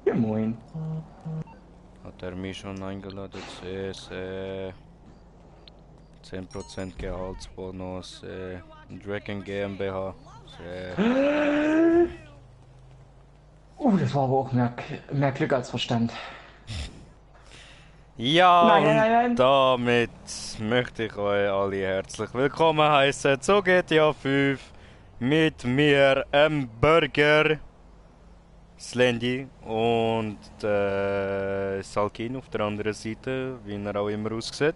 Ja, moin. Hat er mich schon eingeladen? CS, 10% Gehaltsbonus, Dragon GmbH. Das war aber auch mehr Glück als Verstand. Ja, Nein, nein, und nein, nein. damit möchte ich euch alle herzlich willkommen heißen zu GTA 5 mit mir, Burger, Slendy und Salkin auf der anderen Seite, wie er auch immer aussieht.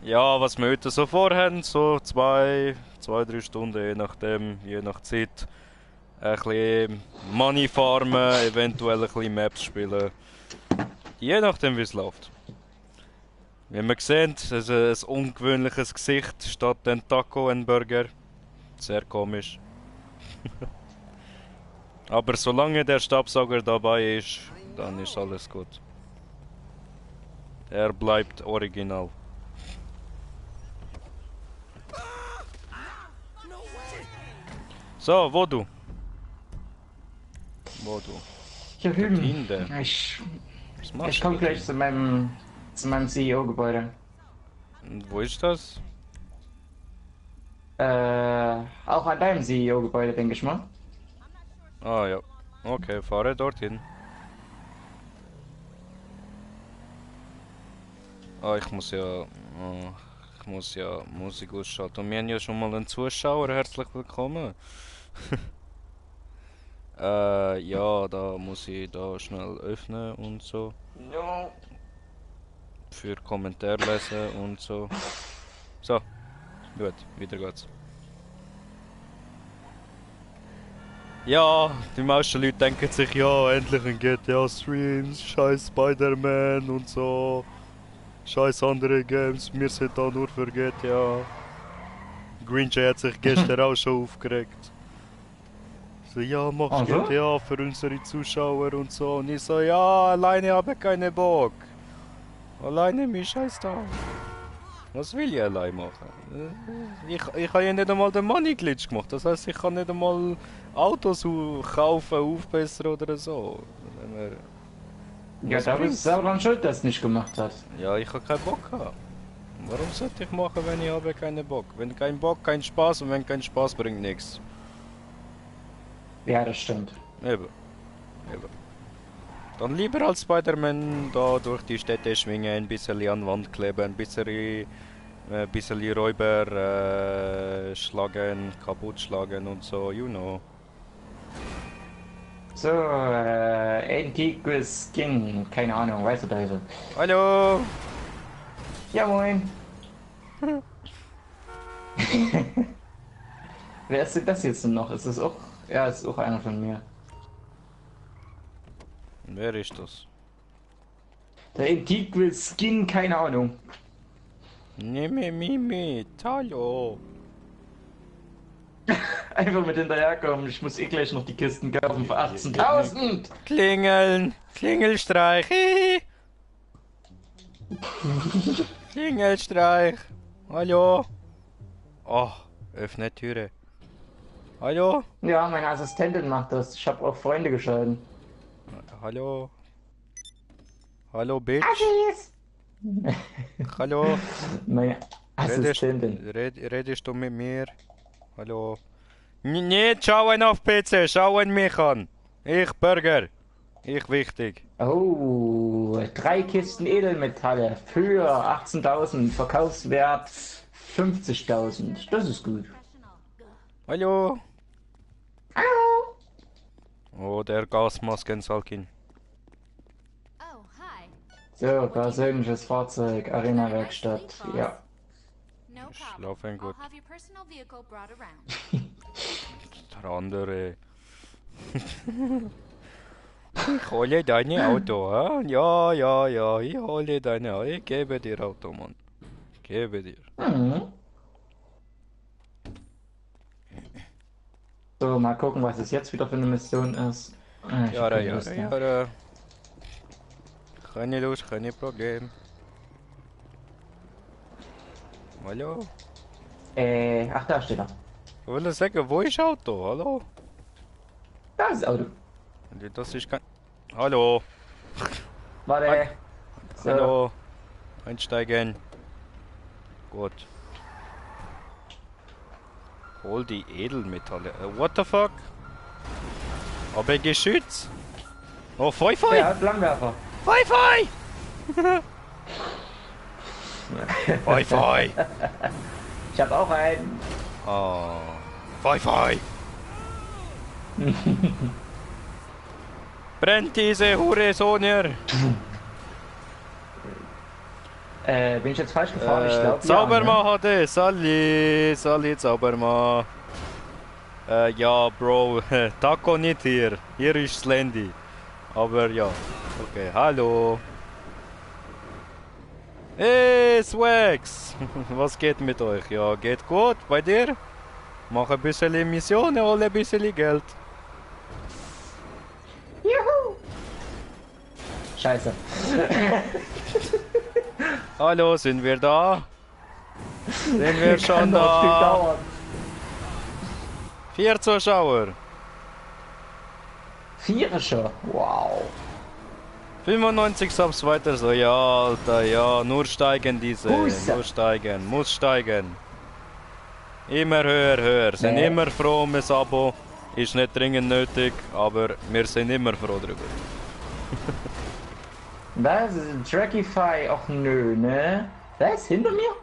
Ja, was wir heute so vorhaben, so zwei, 3 Stunden, je nachdem, je nach Zeit. Ein bisschen Money farmen, eventuell ein bisschen Maps spielen. Je nachdem, wie es läuft. Wie wir sehen, es ist ein ungewöhnliches Gesicht statt den Taco und Burger. Sehr komisch. Aber solange der Staubsauger dabei ist, dann ist alles gut. Er bleibt original. So, wo du? Wo du? Hier Dort hüben. hinten. Ich, Was ich machst du komme dort gleich hinten? zu meinem CEO-Gebäude. Und wo ist das? Auch an deinem CEO-Gebäude, denke ich mal. Ah ja. Okay, fahre dorthin. Ah, ich muss ja Musik ausschalten. Und wir haben ja schon mal einen Zuschauer. Herzlich willkommen. Ja, da muss ich da schnell öffnen und so. Ja. Für Kommentar lesen und so. So, gut, wieder geht's. Ja, die meisten Leute denken sich, ja, endlich ein GTA-Streams, scheiß Spider-Man und so. Scheiß andere Games, wir sind da nur für GTA. Green Jay hat sich gestern auch schon aufgeregt. So, ja, machst Also? GTA für unsere Zuschauer und so. Und ich so, ja, alleine habe ich keinen Bock. Alleine mich scheiß da. Was will ich allein machen? Ich habe ja nicht einmal den Money Glitch gemacht. Das heißt, ich kann nicht einmal Autos kaufen, aufbessern oder so. Ja, Was da bist du bringt's? selber dran schuld, dass du nicht gemacht hast. Ja, ich habe keinen Bock gehabt. Warum sollte ich machen, wenn ich habe keinen Bock? Wenn kein Bock, kein Spaß und wenn kein Spaß bringt nichts. Ja, das stimmt. Eben, eben. Dann lieber als Spider-Man da durch die Städte schwingen, ein bisschen an die Wand kleben, ein bisschen Räuber schlagen, kaputt schlagen und so, you know. So, Antiguous Skin. Keine Ahnung, weißt du da also. Hallo! Ja, moin. Wer ist denn das jetzt denn noch? Ist es auch? Ja, ist auch einer von mir. Wer ist das? Der Antique Skin, keine Ahnung. Nimm mich mit, hallo! Einfach mit hinterherkommen. Ich muss eh gleich noch die Kisten kaufen für 18.000. Klingeln! Klingelstreich! Hihi. Klingelstreich! Hallo! Oh, öffne Türe. Hallo? Ja, meine Assistentin macht das. Ich habe auch Freunde geschalten. Hallo? Hallo, Bitch? Assis! Hallo? Meine Redest, Assistentin. redest du mit mir? Hallo? Nicht schauen auf PC, schauen mich an. Ich Burger. Ich wichtig. Oh, 3 Kisten Edelmetalle für 18.000. Verkaufswert 50.000. Das ist gut. Hallo? Hallo. Oh, der Gasmasken Salkin. Oh, hi. So, persönliches Fahrzeug, Arena-Werkstatt. Ja. No problem. Schlafen gut. I'll have your personal vehicle brought around. Der andere. Ich hole dein Auto, ha? Ja, ja, ja, ich hole dein Auto. Ich gebe dir Auto, Mann. Ich gebe dir. Mhm. So, mal gucken, was es jetzt wieder für eine Mission ist. Ich hab Jara, keine jara, Lust mehr. jara. Keine Lust, keine Problem. Hallo? Ach, da steht er. Ich will sagen, wo ist Auto? Hallo? Das ist das Auto. Das ist kein... Hallo. Warte. So. Hallo. Einsteigen. Gut. Hol die Edelmetalle. What the fuck? Aber Geschütz? Oh, Feu! Ja, Flammenwerfer. Feu! Feu! Ich hab auch einen. Oh. Feu! Brennt diese Hure, Sonja! Bin ich jetzt falsch gefahren? Ich glaube, Zaubermann hatte, Sally, Zaubermann. Ja, Bro, Taco nicht hier. Hier ist Slendy. Aber ja, okay, hallo. Hey, Swags! Was geht mit euch? Ja, geht gut bei dir? Mach ein bisschen Missionen, hol ein bisschen Geld. Juhu! Scheiße. Hallo, sind wir da? Sind wir schon Kann noch ein Stück da? dauern. 4 Zuschauer. 4 schon. Wow. 95 Subs weiter so, ja, Alter, ja, nur steigen diese, Busse. nur steigen, muss steigen. Immer höher, sind Nee. immer froh um ein Abo, ist nicht dringend nötig, aber wir sind immer froh drüber. Was? Trackify? Och nö, ne? Was? Hinter mir?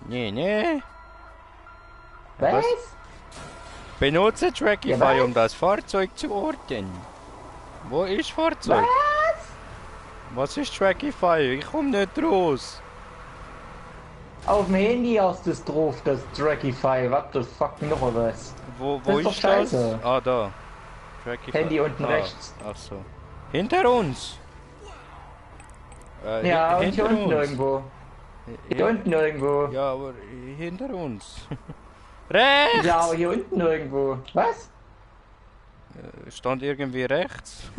Nee. Was? Benutze Trackify, Ja, was? um das Fahrzeug zu orten. Wo ist Fahrzeug? Was ist Trackify? Ich komm nicht raus. Auf dem Handy hast du es drauf, das Trackify. What the fuck noch oder was? Wo Das ist doch ist das? scheiße. Ah, da. Trackify. Handy unten rechts. Ach so. Hinter uns. Ja, und hier hinter unten uns. irgendwo. Hier unten irgendwo. Ja, aber hinter uns. Rechts! Ja, aber hier unten irgendwo. Was? Stand irgendwie rechts.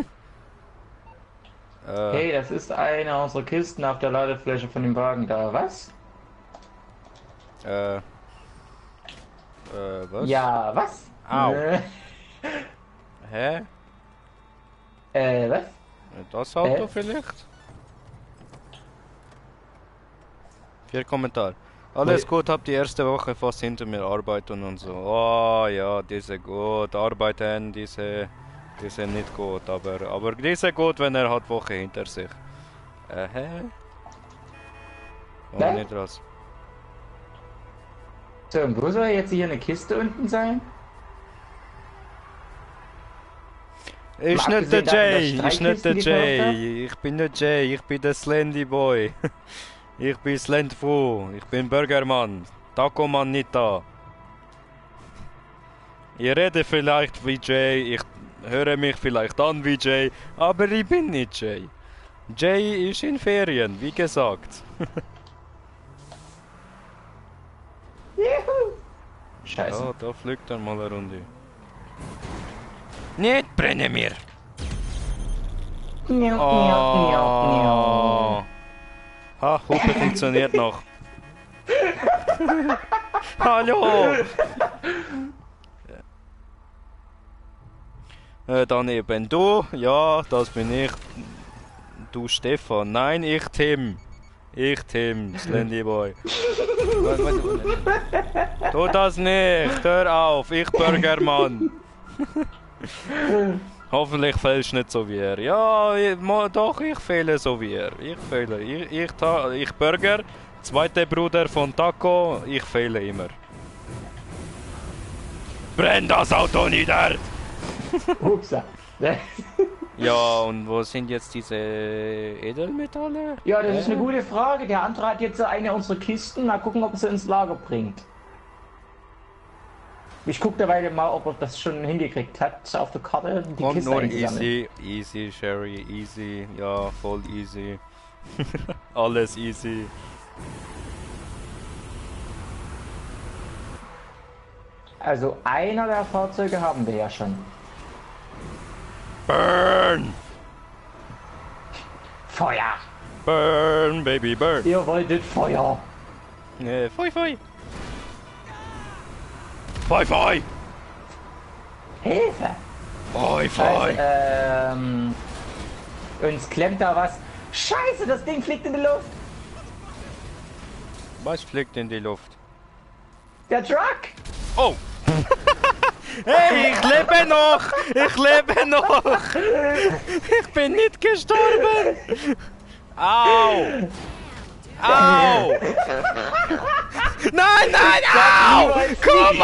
Hey, das ist eine unserer Kisten auf der Ladefläche von dem Wagen da. Was? Was? Ja, was? Au. Hä? Was? Das Auto Hä? vielleicht? 4 Kommentare. Alles gut, hab die erste Woche fast hinter mir, arbeiten und so. Oh ja, diese gut, arbeiten, diese nicht gut, aber diese gut, wenn er hat Woche hinter sich. Hä? Oh, Hä? nicht raus. So, und wo soll jetzt hier eine Kiste unten sein? Ist Mal nicht der abgesehen davon, dass Jay, ich ist nicht der 3 Kisten gekauft Jay, ich bin nicht Jay, ich bin der Slendy Boy. Ich bin Slendfu, ich bin Burgermann, Taco-Mann nicht da. Ich rede vielleicht wie Jay, ich höre mich vielleicht an wie Jay, aber ich bin nicht Jay. Jay ist in Ferien, wie gesagt. Juhu! Scheiße. Ja, da fliegt er mal eine Runde. Nicht brenne mir! Miau, miau, miau, miau. Ha, Hupe funktioniert noch. Hallo! Daneben du, ja, das bin ich. Du Stefan, nein, ich Tim. Ich Tim, Slendy Boy. Tu das nicht, hör auf, ich Burgermann. Hoffentlich fehlst du nicht so wie er. Ja, doch, ich fehle so wie er. Ich fehle. Ich Burger, zweiter Bruder von Taco, ich fehle immer. Brenn das Auto nieder! Upsa. Ja, und wo sind jetzt diese Edelmetalle? Ja, das ist eine gute Frage. Der andere hat jetzt eine unserer Kisten. Mal gucken, ob er sie ins Lager bringt. Ich guck derweil mal, ob er das schon hingekriegt hat, auf der Karte die Und Kiste nur einzusammeln. easy, Sherry, easy, ja, voll easy. Alles easy. Also einer der Fahrzeuge haben wir ja schon. Burn! Feuer! Burn, baby, burn! Ihr wolltet Feuer! Fui, fui! Fui, fui! Hilfe! Oi, Uns klemmt da was. Scheiße, das Ding fliegt in die Luft. Was fliegt in die Luft? Der Truck. Oh! Hey, ich lebe noch! Ich lebe noch! Ich bin nicht gestorben! Au! Au! Nein, nein, au! Komm!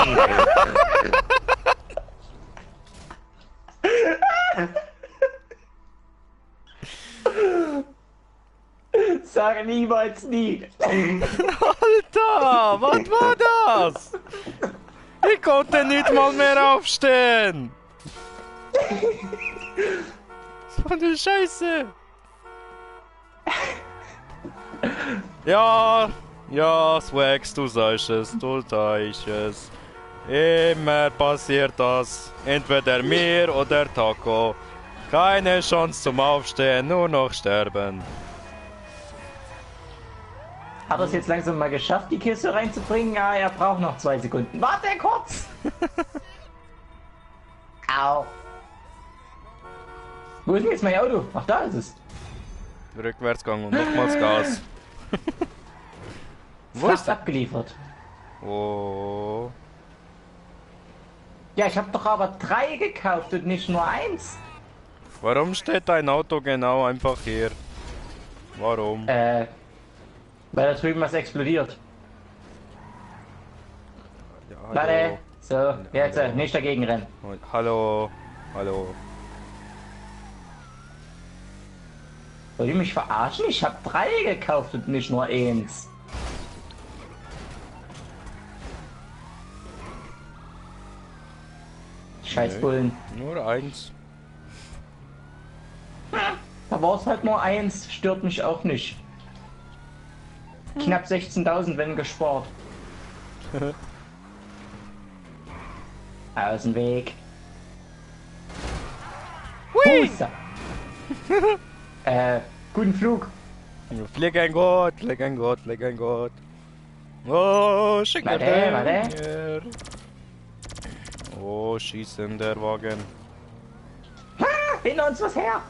Sag niemals nie. Alter, was war das? Ich konnte nicht mal mehr aufstehen! So eine Scheiße! Ja, ja, Swags, du sagst es, du sagst es. Immer passiert das. Entweder mir oder Taco. Keine Chance zum Aufstehen, nur noch sterben. Hat er es jetzt langsam mal geschafft, die Kiste reinzubringen? Ja, er braucht noch 2 Sekunden. Warte kurz! Au! Wo ist denn jetzt mein Auto? Ach, da ist es. Rückwärtsgang und nochmals Gas. Wo ist Fast er? abgeliefert. Oh. Ja, ich habe doch aber 3 gekauft und nicht nur 1. Warum steht dein Auto genau einfach hier? Warum? Weil da drüben was explodiert. Ja, Warte. So, jetzt hallo. nicht dagegen rennen. Hallo. Hallo. Wollt ihr mich verarschen? Ich habe 3 gekauft und nicht nur 1. Scheiß Bullen. Nur 1. Da war es halt nur 1. Stört mich auch nicht. Knapp 16.000 wenn gespart. Aus dem Weg. Hui! Husa. Guten Flug. Flieg ein Gott, flieg ein Gott, flieg ein Gott. Oh, schick Warte, den warte. her. Oh, schießen der Wagen. Hinter uns was her.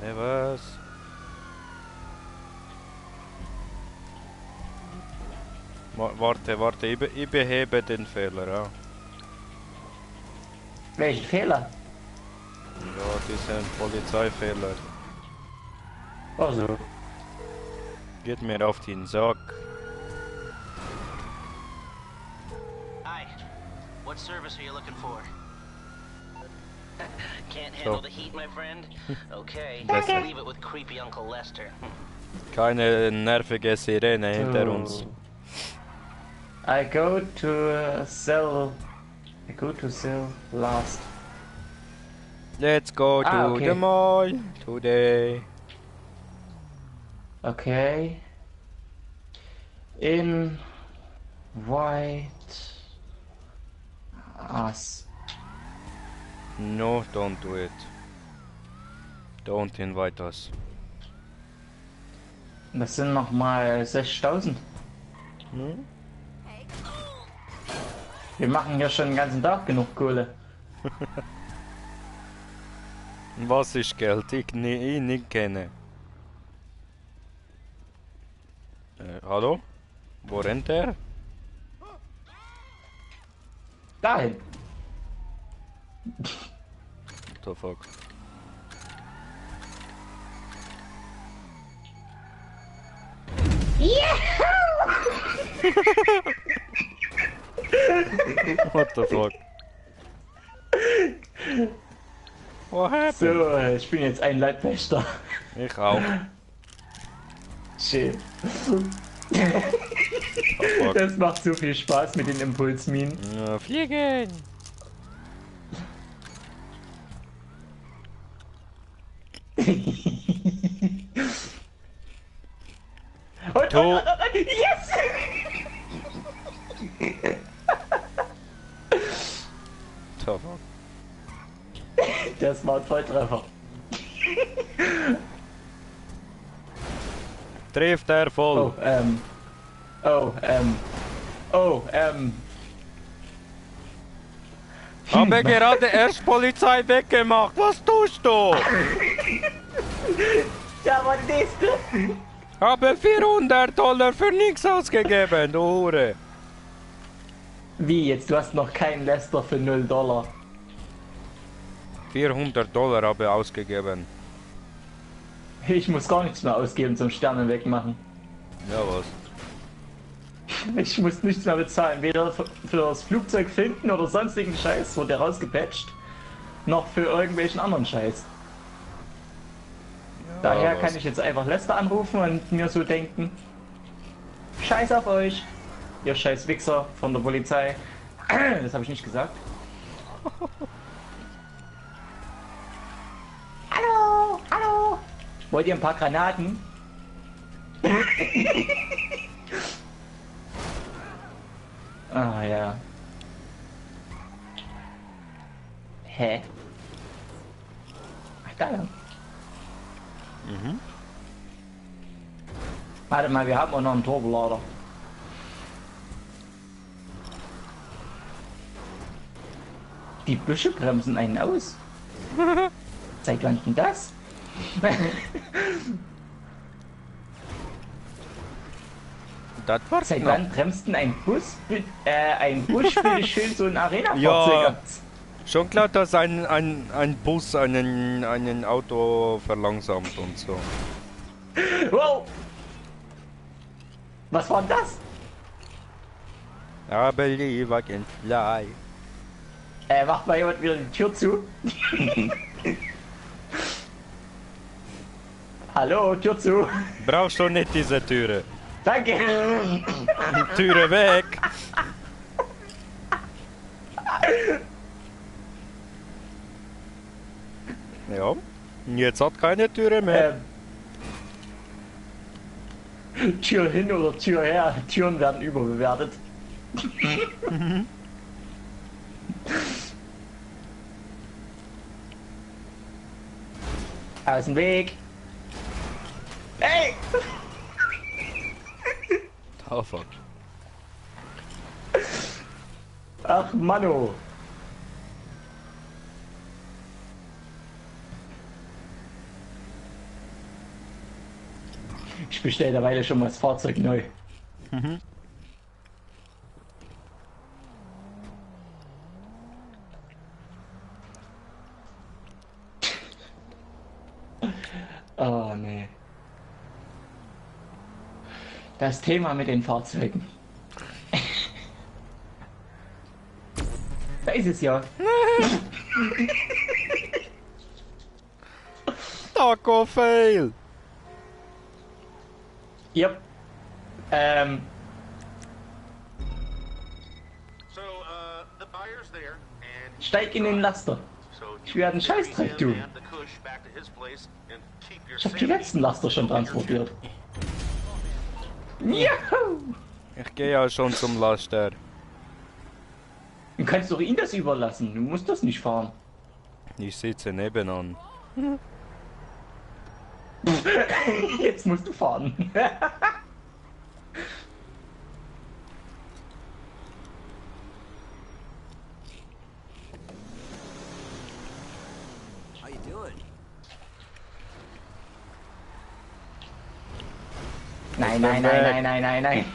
Ne, was? Warte, ich behebe den Fehler, ja. Welchen Fehler? Ja, diesen Polizeifehler. Also. Geht mir auf den Sack. Hi. What service are you looking for? Can't handle the heat, my friend? Okay, let's Besser. leave it with creepy Uncle Lester. Keine nervige Sirene hinter uns. I go to sell last. Let's go to okay. the mall today. Okay. In white us. No, don't do it. Don't invite us. Das sind noch mal 6.000. Hm? Wir machen ja schon den ganzen Tag genug Kohle. Was ist Geld? Ich nicht kenne. Hallo? Wo rennt er? Dahin. What the fuck? What the fuck? What happened? So, ich bin jetzt ein Leibwächter. Ich auch. Shit. Oh, fuck. Das macht so viel Spaß mit den Impulsminen. Ja, fliegen! Und, yes! The fuck? Das war ein Volltreffer. Trifft er voll? Oh, Habe gerade erst Polizei weggemacht. Was tust du? Ja, aber nächste. Habe $400 für nichts ausgegeben, du Hure. Wie jetzt? Du hast noch keinen Lester für $0. $400 habe ausgegeben. Ich muss gar nichts mehr ausgeben zum Sterne wegmachen. Ja, was? Ich muss nichts mehr bezahlen. Weder für das Flugzeug finden oder sonstigen Scheiß, wurde rausgepatcht, noch für irgendwelchen anderen Scheiß. Daher kann ich jetzt einfach Lester anrufen und mir so denken: Scheiß auf euch, ihr scheiß Wichser von der Polizei. Das habe ich nicht gesagt. Hallo, hallo. Wollt ihr ein paar Granaten? Ah ja. Hä? Ach da lang. Mhm. Warte mal, wir haben auch noch einen Turbolader. Die Büsche bremsen einen aus. Seit wann denn das? Das war's Seit noch. wann bremst denn ein Busch bitte schön so ein Arena-Fahrzeug Ja. aus? Schon klar, dass ein Bus einen Auto verlangsamt und so. Wow! Was war denn das? I believe I can fly. Macht mal jemand wieder die Tür zu? Hallo, Tür zu. Brauchst du nicht diese Türe. Danke. Türe weg. Ja, jetzt hat keine Türe mehr. Tür hin oder Tür her. Türen werden überbewertet. Aus dem Weg. Hey! Oh fuck. Ach, Mano. Ich bestelle derweil schon mal das Fahrzeug neu. Oh nee. Das Thema mit den Fahrzeugen. Da ist es ja. Taco fail. Yep. So, the buyer's there, and Steig in den Laster. so Ich werde einen Scheißdreck tun. hand the Kush back to his place and keep your Ich habe die sanity letzten Laster schon transportiert. Juhu! Ich gehe ja schon zum Laster. Du kannst doch ihn das überlassen. Du musst das nicht fahren. Ich sitze nebenan. Jetzt musst du fahren. How you doing? Nein, nein, nein, nein, nein, nein, nein.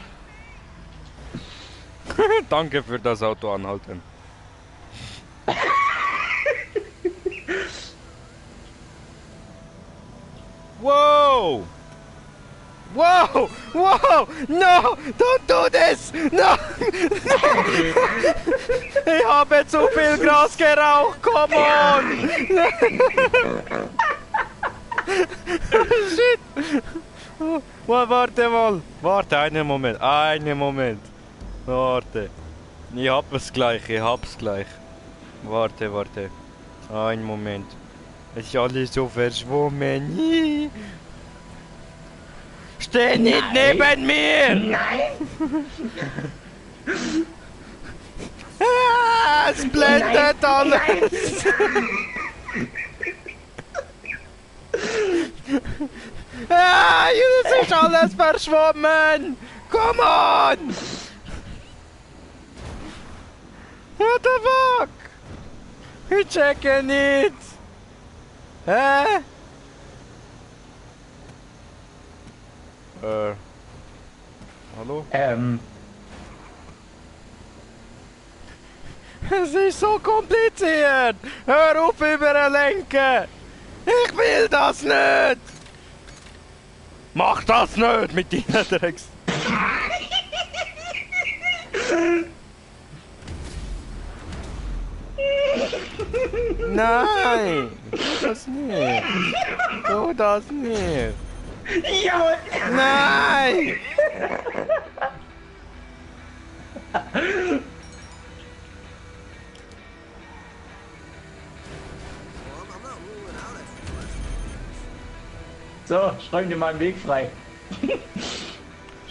Danke für das Auto anhalten. Whoa! Whoa! Whoa! No! Don't do this! No! Ich habe zu viel Gras geraucht! Come on! Shit! Warte mal! Warte, einen Moment! Einen Moment! Warte! Ich hab es gleich, ich hab's gleich. Warte, warte. Einen Moment. Es ist alles so verschwommen. Steh nicht neben mir! Nein! Ah, es blendet alles! Ah, es ist alles verschwommen! Come on! What the fuck? Ich checke nicht! Hä? Hallo? Es ist so kompliziert! Hör auf überlenken! Ich will das nicht! Mach das nicht mit deinen Drecks! Nein! Tu das nicht! Tu das nicht! Ja! Nein! So, schreib dir mal einen Weg frei.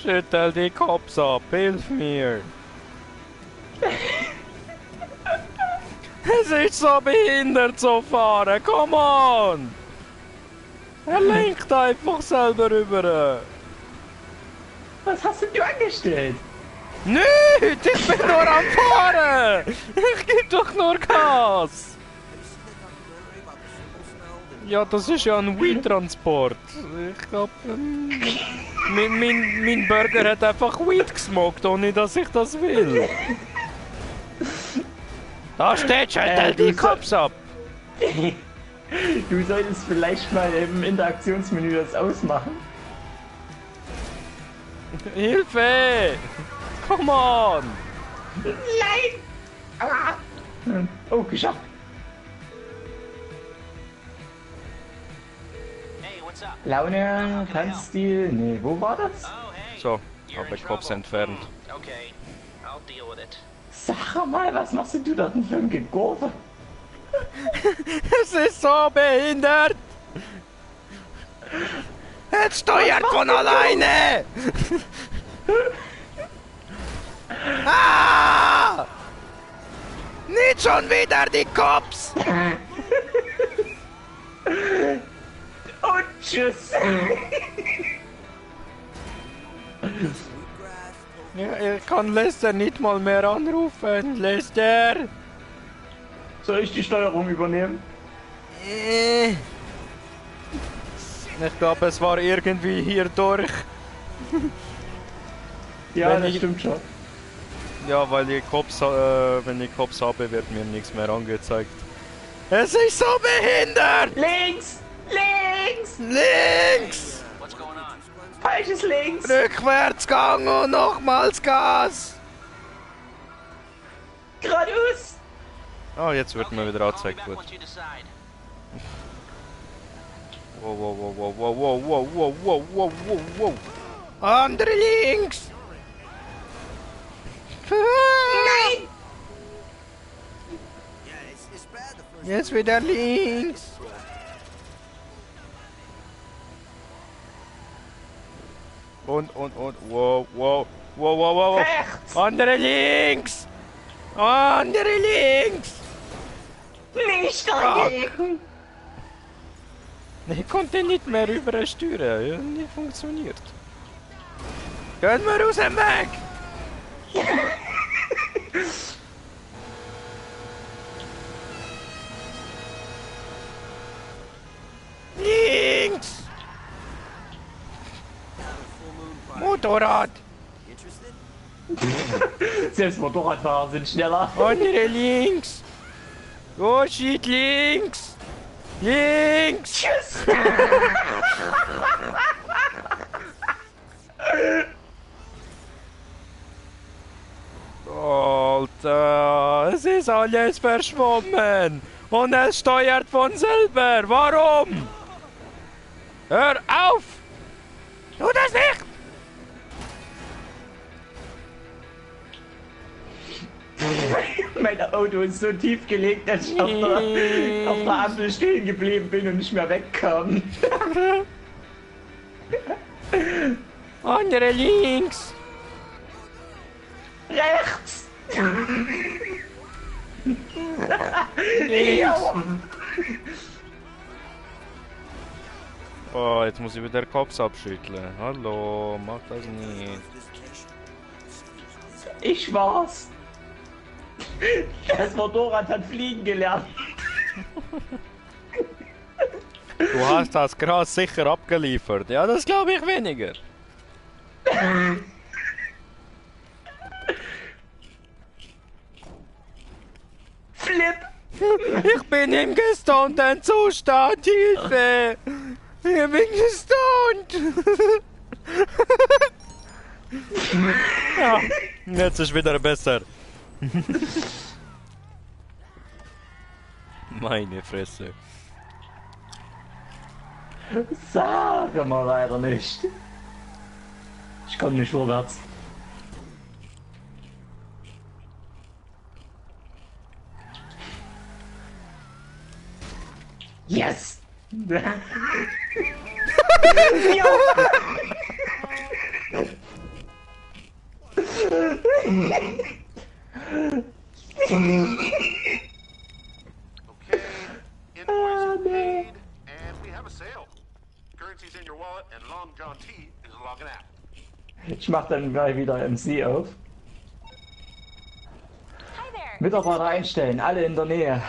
Schüttel die Cops ab, hilf mir! Es ist so behindert zu fahren, come on! Er lenkt einfach selber rüber! Was hast denn du angestellt? Nicht! Ich bin nur am Fahren! Ich geb doch nur Gas! Ja, das ist ja ein Weed-Transport. Ich glaub, mein Burger hat einfach Weed gesmoked, ohne dass ich das will. Da steht, schüttel die Cops ab! Du solltest vielleicht mal im Interaktionsmenü das ausmachen. Hilfe! Come on! Nein! Ah. Oh, geschafft. Hey, what's up? Laune, Tanzstil, nee, wo war das? Oh, hey. So, You're habe in Cops trouble. entfernt. Okay, I'll deal with it. Sag mal, was machst denn du da denn für ein Gegurfe? Es ist so behindert! Jetzt steuert von alleine! Ah! Nicht schon wieder die Cops! Und tschüss! Ja, ich kann Lester nicht mal mehr anrufen. Lester! Soll ich die Steuerung übernehmen? Ich glaube, es war irgendwie hier durch. Ja, Wenn das ich- stimmt schon. Ja, weil die Cops, wenn ich Cops habe, wird mir nichts mehr angezeigt. Es ist so behindert! Links! Links! Links! What's going on? Falsches Links! Rückwärtsgang und nochmals Gas! Geradeaus! Oh, jetzt wird mir wieder I'll be angezeigt. back Gut. once you decide. Wow, wow, wow, wow, wow, wow, wow, wow, wow, wow, wow, wow. Andere links! Nein! Jetzt wieder links! Und, wow, wow, wow, wow, wow. Rechts! Andere links! Andere links! Nicht dagegen! Ich konnte nicht mehr übersteuern, ja, nicht funktioniert. Geht mal aus dem Weg! Links! Motorrad! Selbst Motorradfahrer sind schneller. Andere links! Oh shit, links! Links! Tschüss! Alter, es ist alles verschwommen! Und es steuert von selber! Warum? Hör auf! Tu das nicht! Mein Auto ist so tief gelegt, dass ich auf der Ampel stehen geblieben bin und nicht mehr wegkam. Andere links! Rechts! Links! Oh, jetzt muss ich wieder Cops abschütteln. Hallo, mach das nicht. Ich war's. Das Motorrad hat fliegen gelernt. Du hast das Gras sicher abgeliefert. Ja, das glaube ich weniger. Flip! Ich bin im gestunten Zustand, Hilfe! Ich bin gestunt! Ja, jetzt ist wieder besser. Meine Fresse. Sag mal leider nicht. Ich komme nicht vorwärts. Yes! Jo! Okay, invoice paid, and we have a sale. Currency's in your wallet, and Long John T is logging out. Ich mach dann gleich wieder MC auf. Hi there. Mitarbeiter einstellen, alle in der Nähe.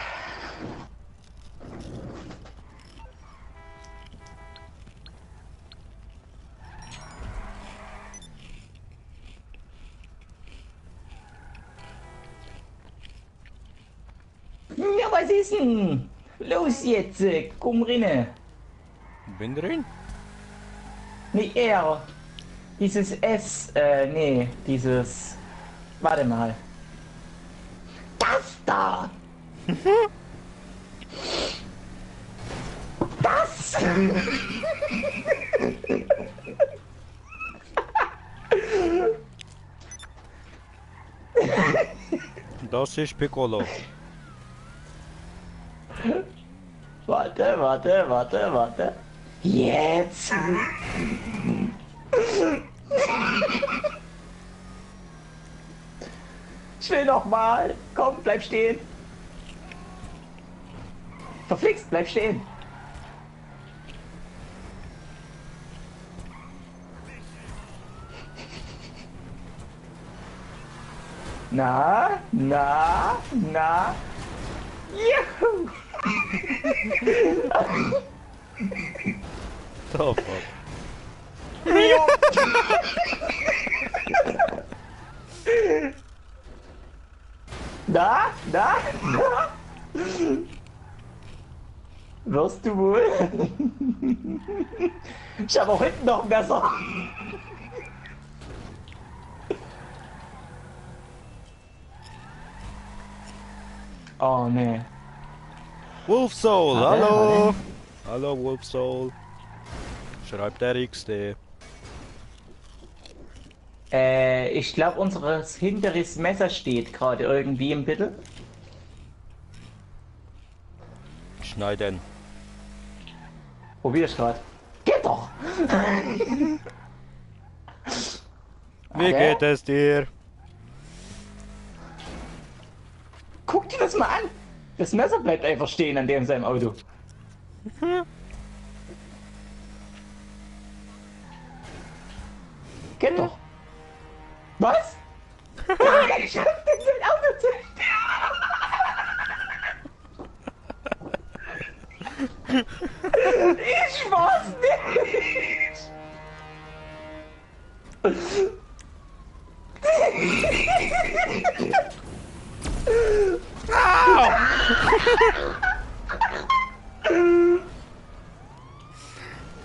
Ja, was ist denn? Los jetzt, komm rein. Bin drin? Nee, er. Dieses S, nee, dieses... Warte mal. Das da! Das! Das ist Piccolo. Warte. Jetzt! Ich will noch mal. Komm, bleib stehen. Verflixt, bleib stehen. Na? Juhu! Oh fuck. Da? Wirst du wohl? Ich habe auch hinten noch ein Messer. Oh nee. Wolf Soul, Ah, hallo! Hallo Wolf Soul. Schreibt der XD. Ich glaube, unseres hinteres Messer steht gerade irgendwie im Bitte. Schneiden. Probier ich gerade. Geht doch! Wie geht es dir? Guck dir das mal an! Das Messer bleibt einfach stehen an dem seinem Auto. Geht doch! Was? Nein, ich hab den sein Auto zerstört! Ich war's nicht!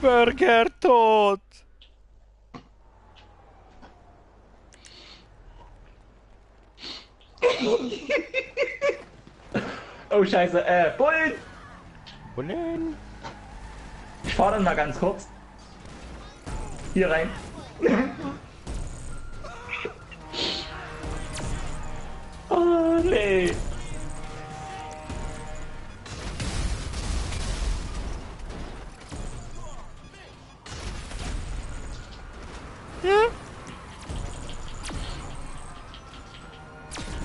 Burger tot! Oh Scheiße, Bullen! Bullen! Ich fahr dann mal ganz kurz. Hier rein. Oh nee.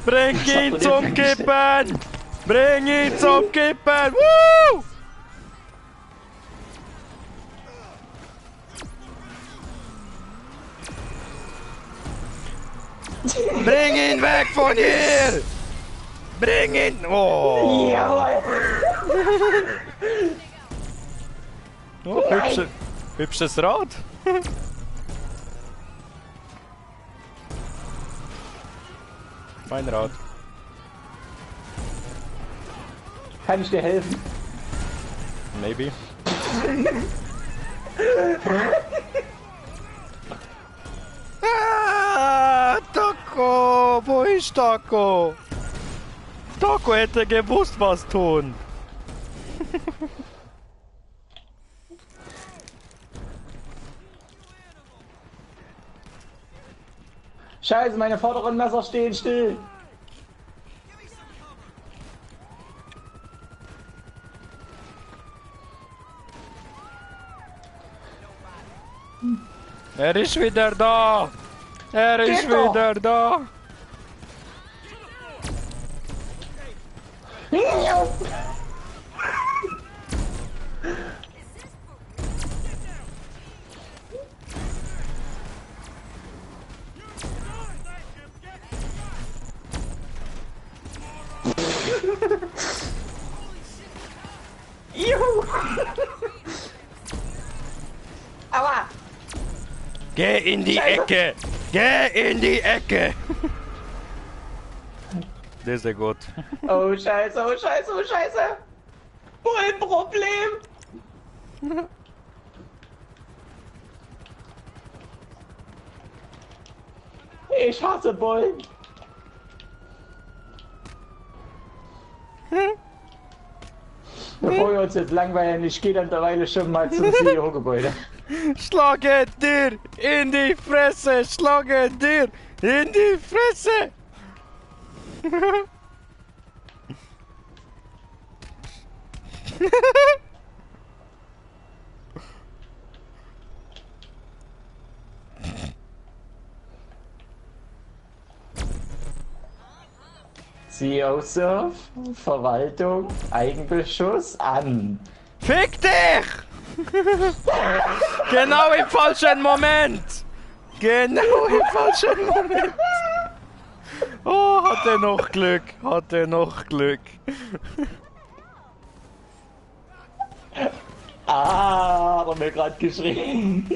Bring ihn zum Kippen! Bring ihn zum Kippen! Woo! Bring ihn weg von hier! Bring ihn! Oh! Jawohl! Oh, hübsches Rad! Mein Rad. Kann ich dir helfen? Maybe. Taco! Wo ist Taco? Taco hätte gewusst, was tun. Scheiße, meine vorderen Messer stehen still. Er ist wieder da! Er ist Geht doch. wieder da! Juhu! Aua! Geh in die Ecke! Geh in die Ecke! Das ist ja gut. Oh Scheiße, oh Scheiße, oh Scheiße! Bullenproblem! Ich hasse Bullen! Bevor wir uns jetzt langweilen, ich gehe dann derweil schon mal zum CEO-Gebäude. Schlage dir in die Fresse! Schlage dir in die Fresse! CEO-Surf, Verwaltung, Eigenbeschuss an. Fick dich! Genau im falschen Moment! Genau im falschen Moment! Oh, hat er noch Glück! Hat er noch Glück! Ah, hat er mir gerade geschrien.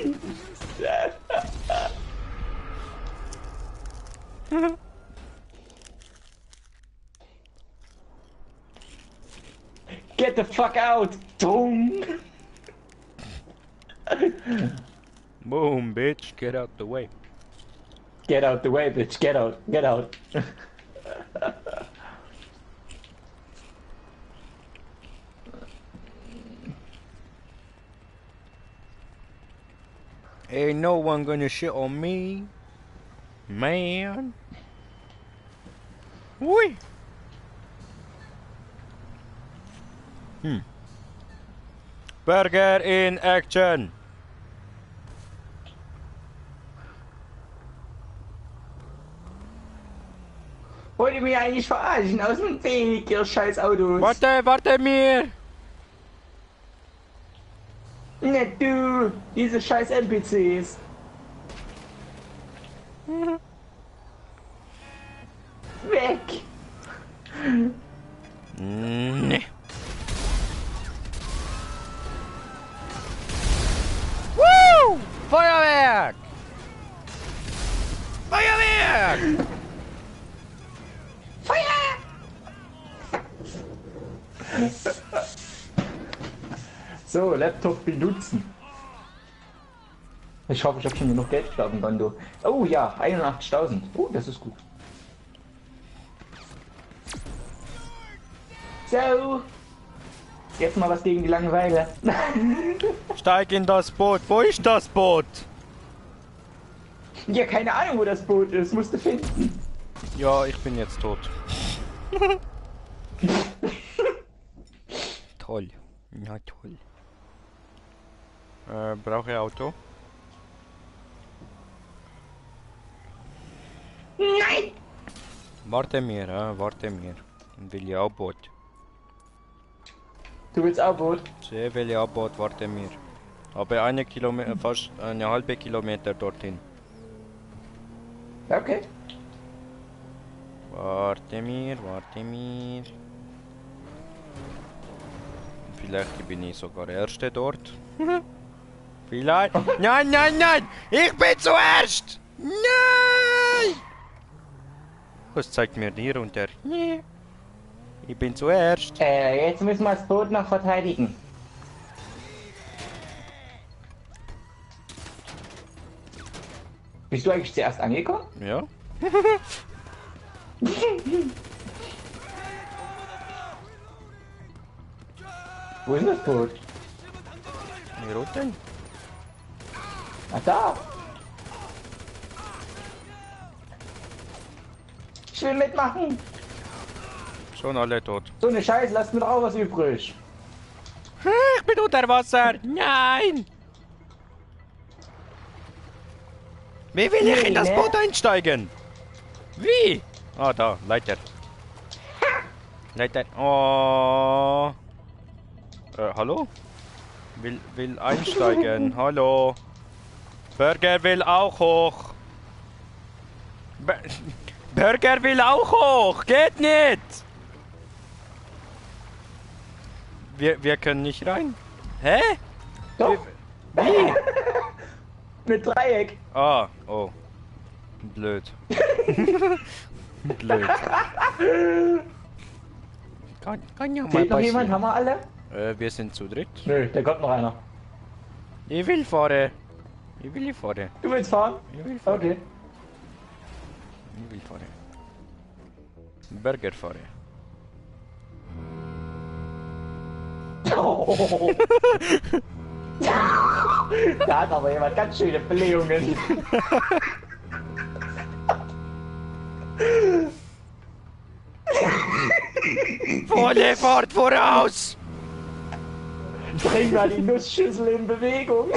Get the fuck out! Dung! Boom, bitch, get out the way. Get out the way, bitch. Get out. Get out. Ain't no one gonna shit on me, man. Ui. Burger in action. Wollt ihr mich eigentlich verarschen? Aus dem Weg, ihr scheiß Autos. Warte mir. Nicht du, diese scheiß NPCs. Weg. Nee. Woo! Feuerwerk! Feuerwerk! Feuer! So, Laptop benutzen. Ich hoffe, ich habe schon genug Geld auf dem Konto. Oh ja, 81.000. Oh, das ist gut. So. Jetzt mal was gegen die Langeweile. Steig in das Boot. Wo ist das Boot? Ja, keine Ahnung, wo das Boot ist. Musst du finden. Ja, ich bin jetzt tot. Toll. Ja, toll. Brauche ich Auto? Nein! Warte mir. Will ich auch Boot. Du willst auch Boot? Sehr will ich auch Boot, warte mir. Aber fast eine halbe Kilometer dorthin. Okay. Warte mir, warte mir. Vielleicht bin ich sogar Erste dort. Vielleicht. Nein, nein, nein! Ich bin zuerst! Nein! Was zeigt mir die runter? Nee. Ich bin zuerst. Jetzt müssen wir das Boot noch verteidigen. Bist du eigentlich zuerst angekommen? Ja? Wo ist das Boot? Hier unten? Ach da! Ich will mitmachen! Schon alle tot. So eine Scheiße, lasst mir doch auch was übrig. Ich bin unter Wasser! Nein! Wie will ich in das Nee, Boot einsteigen? Wie? Ah, da, Leiter. Leiter. Oh. Hallo? Will einsteigen. Hallo. Burger will auch hoch. Burger will auch hoch. Geht nicht. Wir können nicht rein. Hä? Doch, Wie? mit Dreieck. Ah, oh. Blöd. Blöd. Kann ja mal Fehlt noch jemand? passieren. Haben wir alle? Wir sind zu dritt. Nö, da kommt noch einer. Ich will fahren. Ich will fahren. Du willst fahren? Ich will fahren. Okay. Ich will fahren. Burger fahren. Oh. Da hat aber jemand ganz schöne Blähungen. Volle Fahrt voraus! Bring mal die Nussschüssel in Bewegung.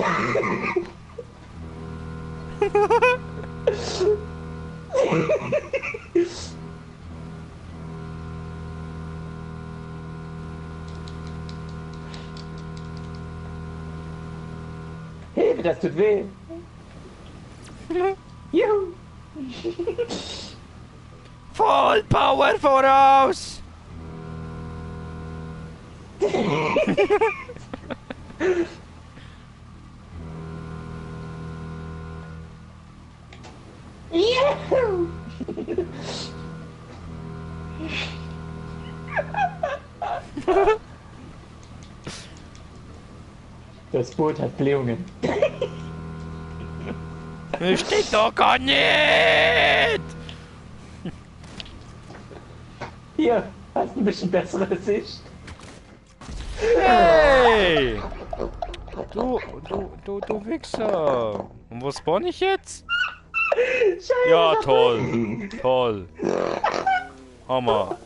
Hilfe, das tut weh. Juhu. Voll Power voraus! Juhu. Das Boot hat Blähungen. Steht doch gar nicht! Hier, hast ein bisschen bessere Sicht. Hey! Du Wichser! Und wo spawn ich jetzt? Scheiße. Ja, toll! Toll! Hammer!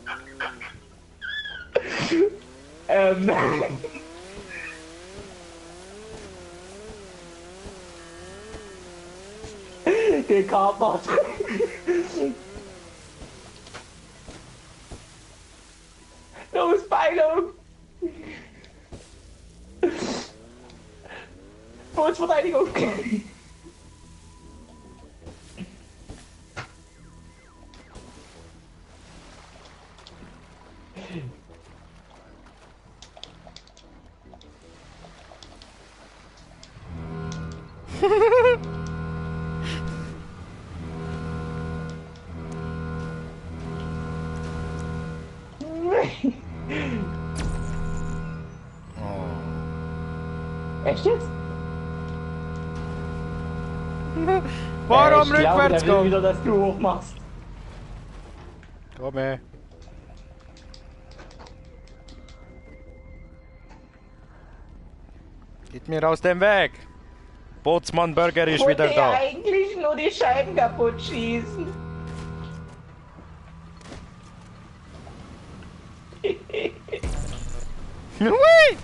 Ähm. Gekapert. Los, Beilung! Bootsverteidigung! Echt jetzt? Warum ich glaube, rückwärts der will kommen? wieder, dass du hochmachst. Komm her. Geht mir aus dem Weg! Bootsmann Burger ist wieder Wollte da. ja eigentlich nur die Scheiben kaputt schießen. Hui!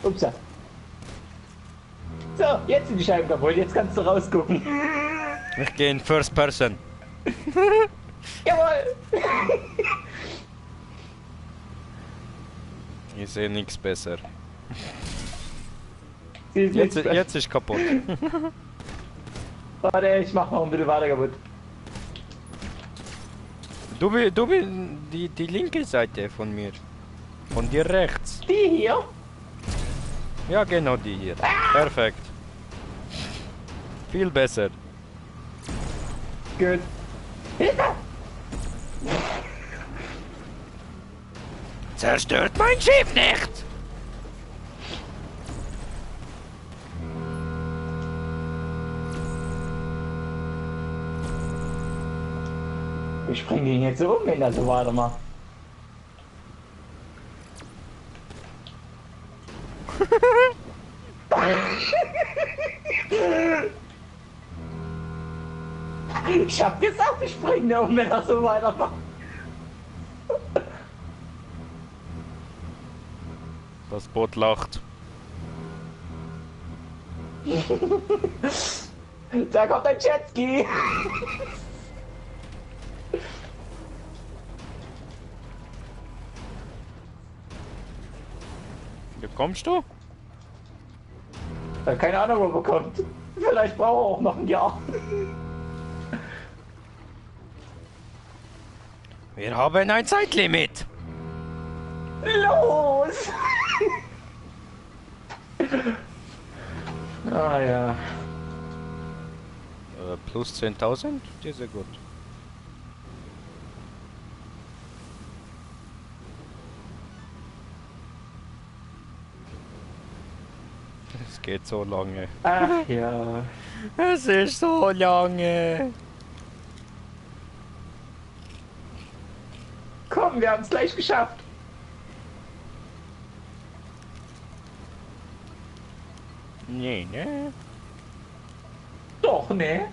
Upsa. So, jetzt sind die Scheiben kaputt, jetzt kannst du rausgucken. Ich gehe in First Person. Jawohl! Ich sehe nichts besser. Sie ist Jetzt, nichts jetzt ist kaputt. Warte, ich mach noch ein bisschen weiter kaputt. Du bist die linke Seite von mir. Von dir rechts. Die hier? Ja, genau die hier. Perfekt. Viel besser. Gut. Zerstört mein Schiff nicht! Ich springe ihn jetzt so um, wenn er so weitermacht. Ich hab gesagt, ich springe um, wenn er so weitermacht. Das Boot lacht. Da kommt ein Jetski. Hier kommst du? Keine Ahnung, wo er kommt. Vielleicht braucht er auch noch ein Jahr. Wir haben ein Zeitlimit. Los! Ah ja. Plus 10.000? Die ist ja gut. Es geht so lange. Ach ja. Es ist so lange. Komm, wir haben es gleich geschafft. Nee, ne? Doch, ne?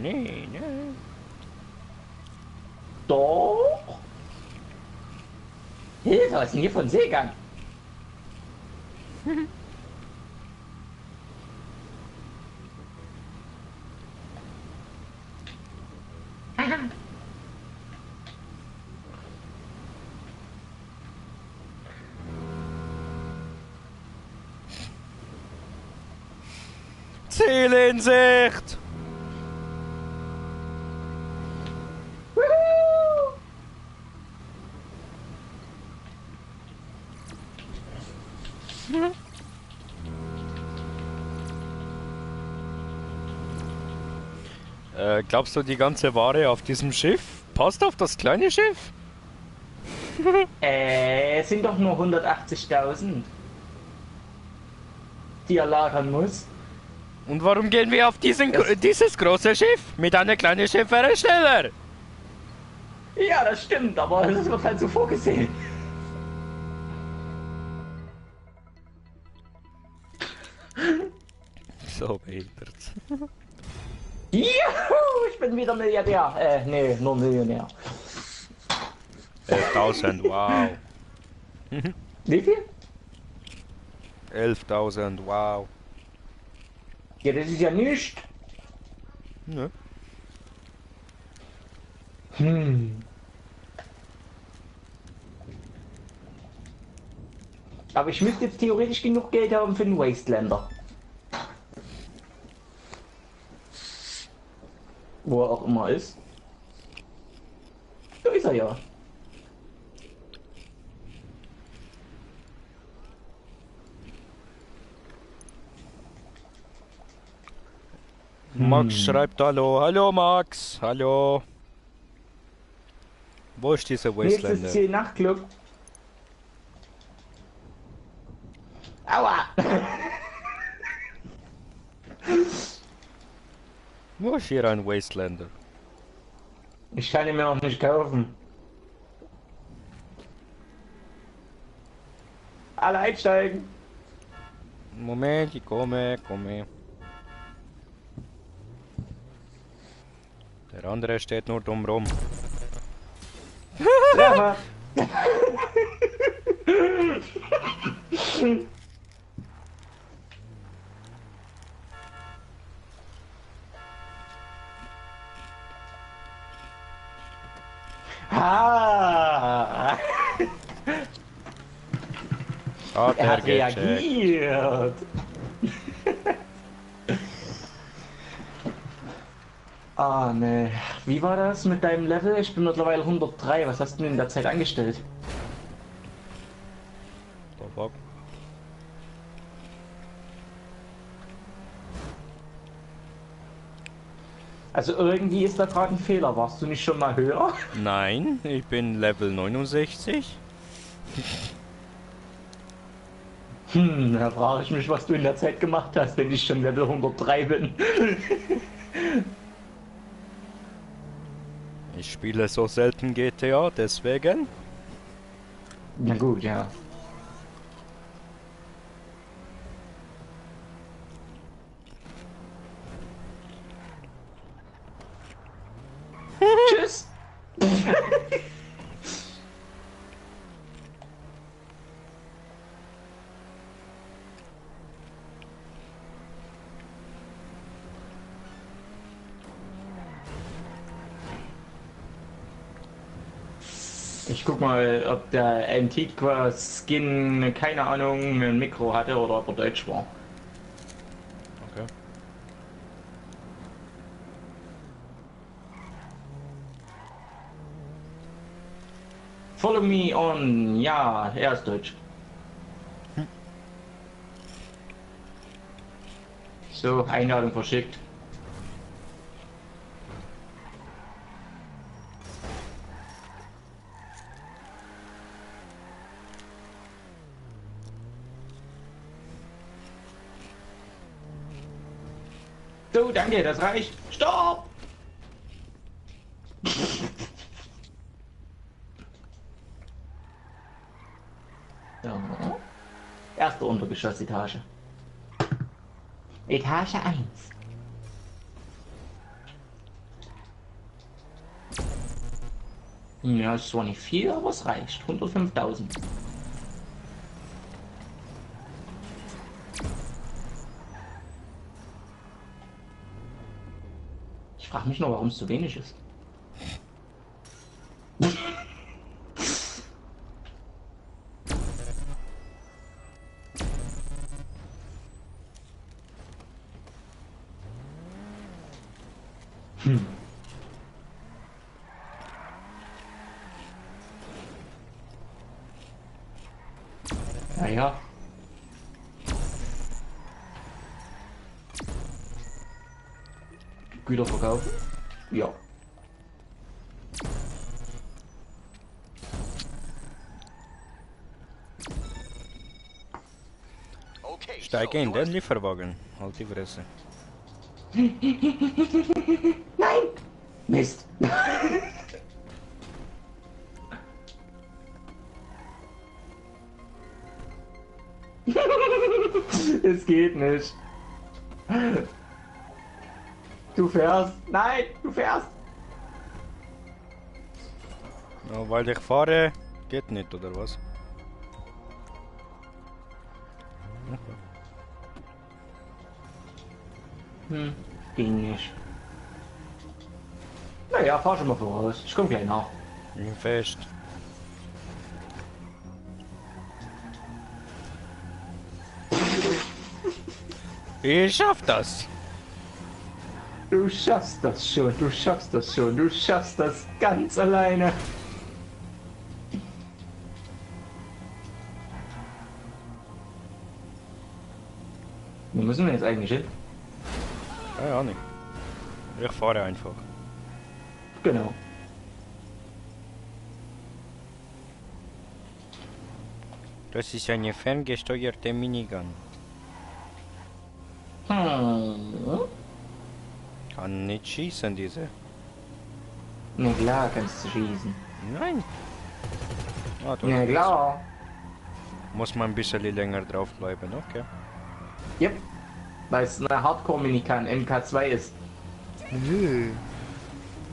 Nee, ne? Doch. Hilfe, was ist denn hier von Seegang? Ziel in Sicht! Woohoo! Glaubst du, die ganze Ware auf diesem Schiff passt auf das kleine Schiff? Es sind doch nur 180.000, die er lagern muss. Und warum gehen wir auf dieses große Schiff? Mit einer kleinen Schiff wäre schneller. Ja, das stimmt, aber das wird halt so vorgesehen. So behindert. Juhu, ich bin wieder Milliardär. Nee, nur Millionär. 11.000, wow. Wie viel? 11.000, wow. Ja, das ist ja nichts. Nö. Aber ich müsste jetzt theoretisch genug Geld haben für den Wastelander. Wo er auch immer ist. Da ist er ja. Max schreibt Hallo. Hallo Max. Hallo. Wo ist dieser Nächstes Wastelander? Ziel Nachtclub. Aua! Wo ist hier ein Wastelander? Ich kann ihn mir noch nicht kaufen. Alle einsteigen. Moment, ich komme. Der andere steht nur dumm rum. Treffer. Ah, Hat er hat gecheckt. reagiert. Ah, ne. Wie war das mit deinem Level? Ich bin mittlerweile 103. Was hast du denn in der Zeit angestellt? Tabak. Also irgendwie ist da gerade ein Fehler. Warst du nicht schon mal höher? Nein, ich bin Level 69. Da frage ich mich, was du in der Zeit gemacht hast, wenn ich schon Level 103 bin. Ich spiele so selten GTA, deswegen. Na gut, ja. Tschüss. Ich guck mal, ob der Antiqua Skin, keine Ahnung, ein Mikro hatte oder ob er deutsch war. Okay. Follow me on, ja, er ist deutsch. So, Einladung verschickt. So, danke, das reicht. Stopp! So. Erste Untergeschossetage. Etage 1. Ja, ist zwar nicht viel, aber es reicht. 105.000. Ich frage mich nur, warum es zu wenig ist. Naja. Güter verkaufen? Ja. Okay, Steige in den Lieferwagen. Halt die Fresse. Nein! Mist! Es geht nicht. Du fährst. Nein, du fährst. Ja, weil ich fahre, geht nicht, oder was? Ging nicht. Naja, fahr schon mal voraus. Ich komm gleich nach. Ich bin fest. Ich schaff das. Du schaffst das schon, du schaffst das schon, du schaffst das ganz alleine. Wo müssen wir jetzt eigentlich hin? Keine Ahnung. Ich fahre einfach. Genau. Das ist eine ferngesteuerte Minigun. Kann nicht schießen, diese. Na klar, kannst du schießen. Nein. Ah, da Na klar. muss man ein bisschen länger drauf bleiben, okay. Yep. Weil es eine Hardcore-Minigun MK2 ist.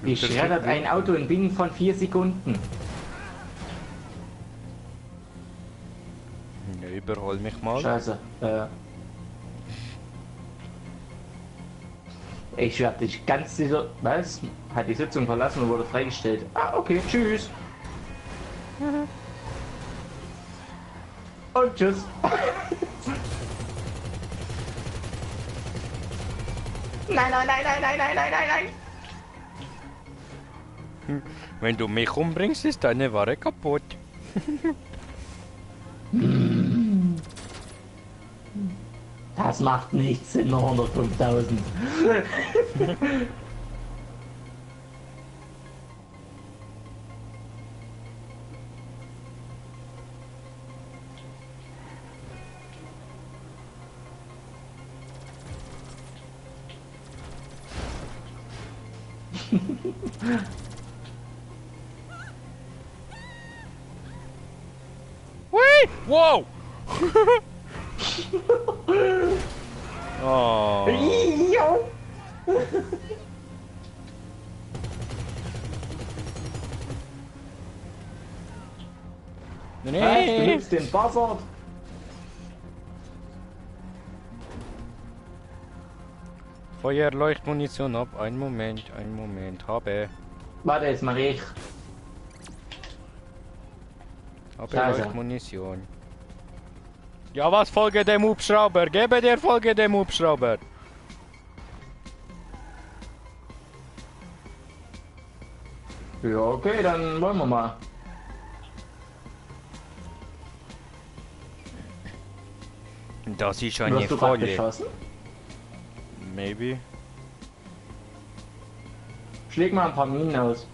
Die schreddert ein Auto in binnen von 4 Sekunden. Ja, überhol mich mal. Scheiße. Ich werde dich ganz sicher. Was? Hat die Sitzung verlassen und wurde freigestellt. Ah, okay, tschüss. Und tschüss. Nein, nein, nein, nein, nein, nein, nein, nein, nein. Wenn du mich umbringst, ist deine Ware kaputt. Das macht nichts, sind nur 105.000. Hui! Wow! Oh. Jo! Was? Du Nee. nimmst den Buzzard? Feuerleuchtmunition ab. Einen Moment, Habe. Warte, jetzt mach ich. Habe Scheiße. Leuchtmunition. Ja, was folge dem Hubschrauber? Gebe dir Folge dem Hubschrauber. Ja, okay, dann wollen wir mal. Das ist Du eine hast du gerade Folie. geschossen? Maybe. Schläg mal ein paar Minen aus.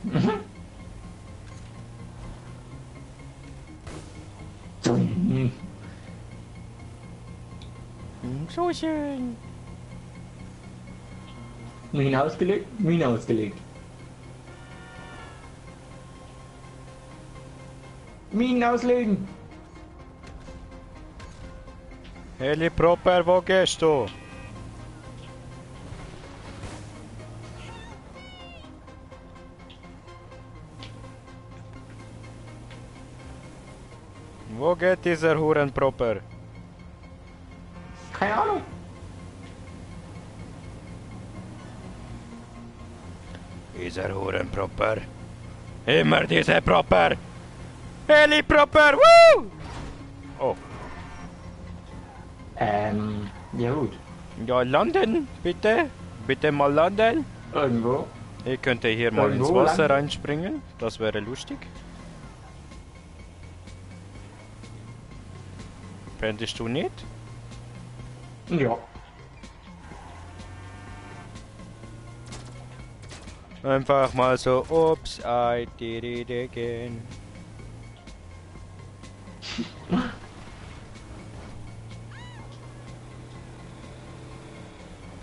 Mhm. So schön. Mine ausgelegt? Mine ausgelegt. Minen auslegen! Heli Proper, wo gehst du? Wo geht dieser Hurenproper? Keine Ahnung. Dieser Hurenproper. Immer diese Proper. Heli Proper, woo! Oh, Ja gut. ja landen, bitte. Bitte mal landen. Irgendwo. Ich könnte hier mal ins Irgendwo Wasser landen. reinspringen. Das wäre lustig. Fändest du nicht? Ja. Einfach mal so, ups, I did it again.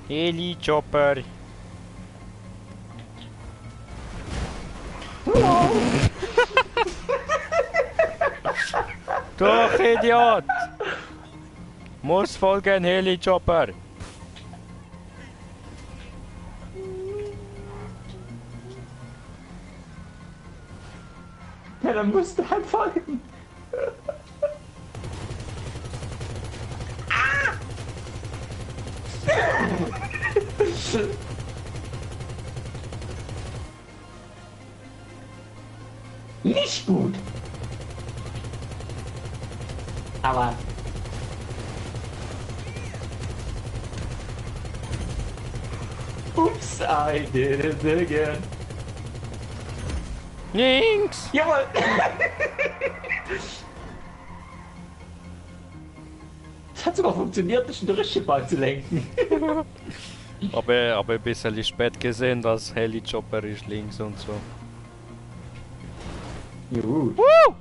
Heli Chopper. Doch, Idiot! Muss folgen, Heli Chopper. Ja, dann musst du halt folgen. Nicht gut. Aber Ups, I did it again. Links! Jawohl! Es hat sogar funktioniert, durch den Richtschipper zu lenken. Aber ein bisschen spät gesehen, dass Heli Chopper ist links und so. Gut. Woo!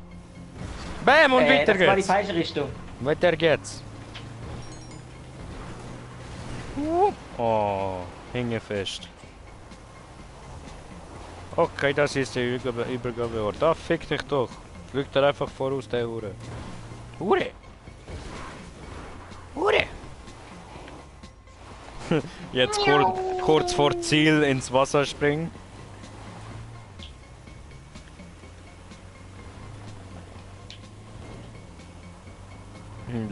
Bam und weiter Das war die geht's. falsche Richtung. Weiter geht's. Oh, hänge fest. Okay, das ist der Übergabeort. Da fick dich doch. Fliegt er einfach voraus, der Hure. Hure! Hure! Jetzt kurz vor Ziel ins Wasser springen.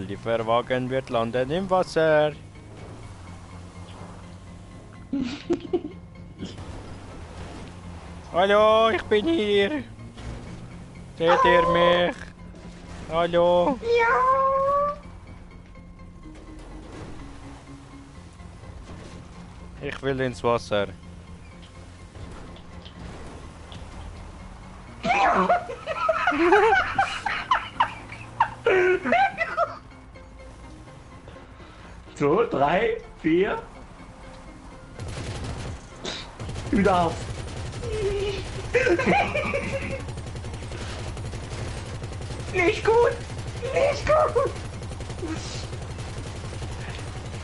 Lieferwagen wird landen im Wasser. Hallo, ich bin hier. Seht ihr mich? Hallo? Ja. Ich will ins Wasser. So, 3, 4. Du darfst. Nicht gut! Nicht gut!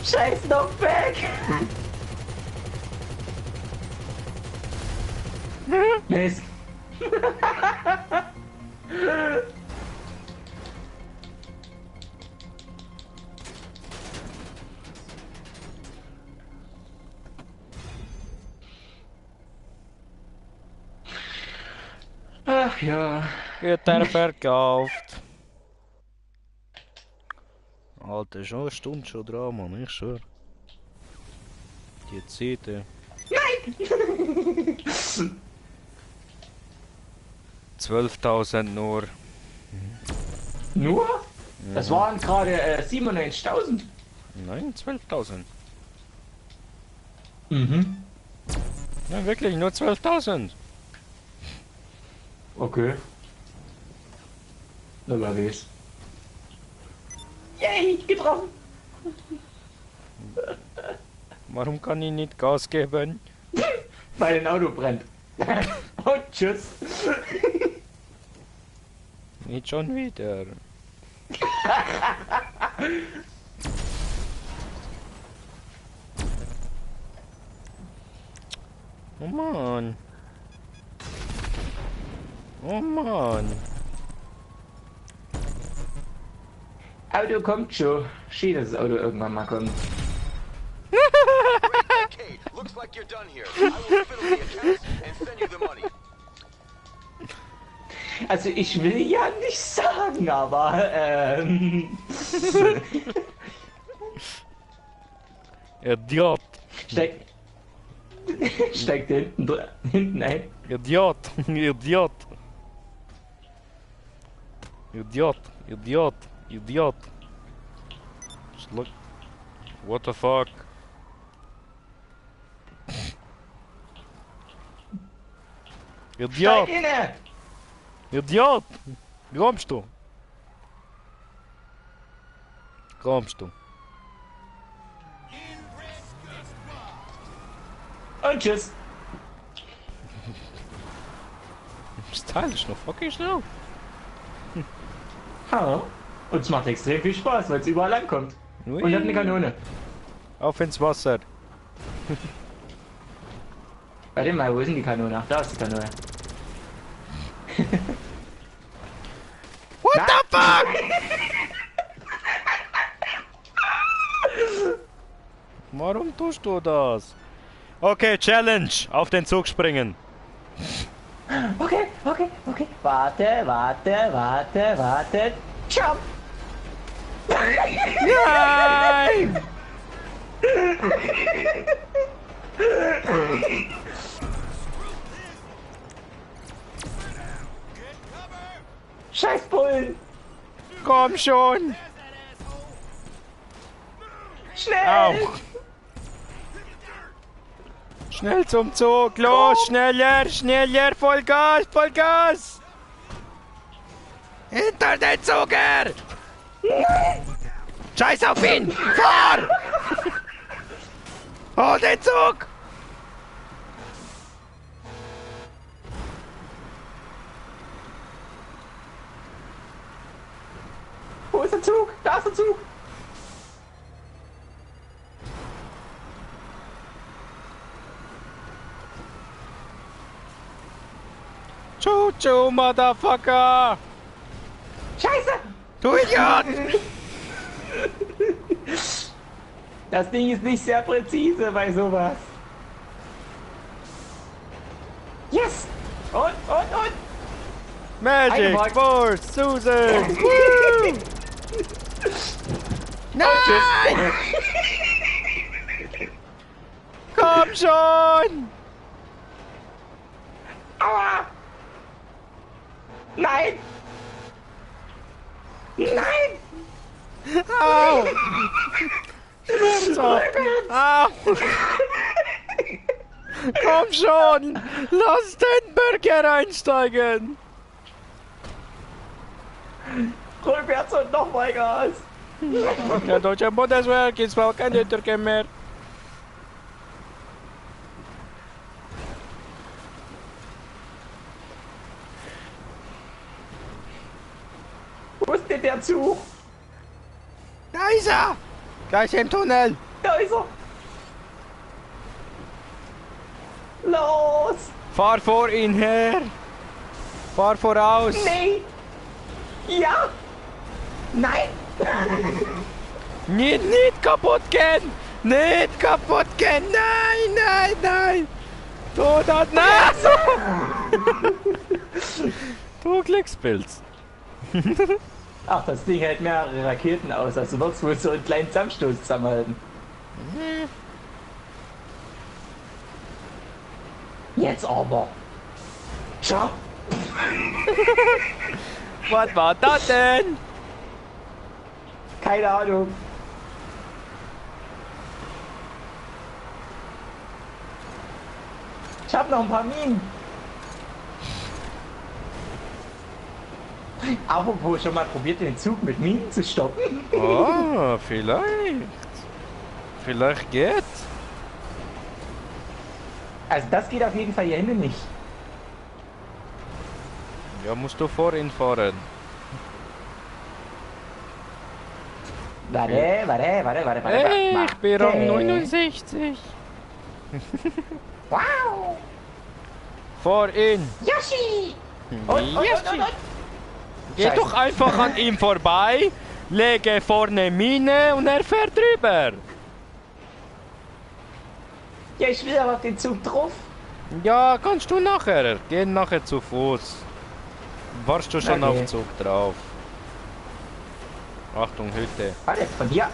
Scheiß Knockback! Mist! Ach ja. Wird er verkauft. Alter, ist noch eine Stunde schon dran, Mann, ich schwör. Die Zeiten. Nein! 12.000 nur. Nur? Das waren gerade 97.000. Nein, 12.000. Mhm. Nein, wirklich, nur 12.000. Okay. Na, wer weiß. Yay, getroffen! Warum kann ich nicht Gas geben? Weil ein Auto brennt. Und tschüss. Nicht schon wieder. Oh Mann. Oh Mann. Auto kommt schon. Schön, dass das Auto irgendwann mal kommt. Okay, looks like you're done here. I will fiddle the accounts and send you the money. Also ich will ja nicht sagen, aber Idiot. steck steckt hinten ein. Idiot. Idiot. Idiot. Idiot. Idiot. Just look. What the fuck? Idiot. Steig inne! Idiot. Kommst du? Kommst du? Und tschüss. Das Teil ist noch fucking schnell. Ha. Und es macht extrem viel Spaß, weil es überall ankommt. Ui. Und hat eine Kanone. Auf ins Wasser. Warte mal, wo ist denn die Kanone? Ach, da ist die Kanone. What the fuck? Warum tust du das? Okay, Challenge. Auf den Zug springen. Okay, okay, okay. Warte, warte, warte, warte. Jump! Nein! Scheiß Bullen! Komm schon! Schnell! Au! Schnell zum Zug! Los! Schneller! Schneller! Vollgas! Vollgas! Hinter den Zuger! Scheiß auf ihn! Fahr! Hol den Zug! Wo ist der Zug? Da ist der Zug! Choo-choo, Motherfucker! Scheiße! Du Idiot! Das Ding ist nicht sehr präzise bei sowas. Yes! Und! Magic Eingeparkt. Force Susan! Woo! Nein! Komm schon! Aua! Nein! Nein! Au! Schmerz! Au! Komm schon! Lass den Burger einsteigen! Rückwärts und nochmal Gas! Der deutsche Bundeswehr gibt's zwar keine Türke mehr. Wo ist denn der Zug? Da ist er! Gleich im Tunnel! Da ist er! Los! Fahr vor ihn her! Fahr voraus! Nee! Ja! Nein! Nicht kaputt gehen! Nicht kaputt gehen! Nein, nein, nein! Du da, nein! Du Glückspilz! Ach, das Ding hält mehrere Raketen aus, also wird es wohl so einen kleinen Zusammenstoß zusammenhalten. Jetzt aber! Schau! Was war das denn? Keine Ahnung. Ich hab noch ein paar Minen. Apropos, schon mal probiert, den Zug mit Minen zu stoppen? Oh, vielleicht. Vielleicht geht. Also das geht auf jeden Fall hier hinten nicht. Ja, musst du vor ihn fahren. Warte. Hey, ich bin Rang Okay. 69. Wow! Vor ihn. Yoshi! Und. Geh Scheiße. doch einfach an ihm vorbei, lege vorne Mine und er fährt drüber. Ja, ich will aber auf den Zug drauf. Ja, kannst du nachher. Geh nachher zu Fuß. Warst du schon Okay. auf Zug drauf? Achtung, Hütte. Warte, von dir.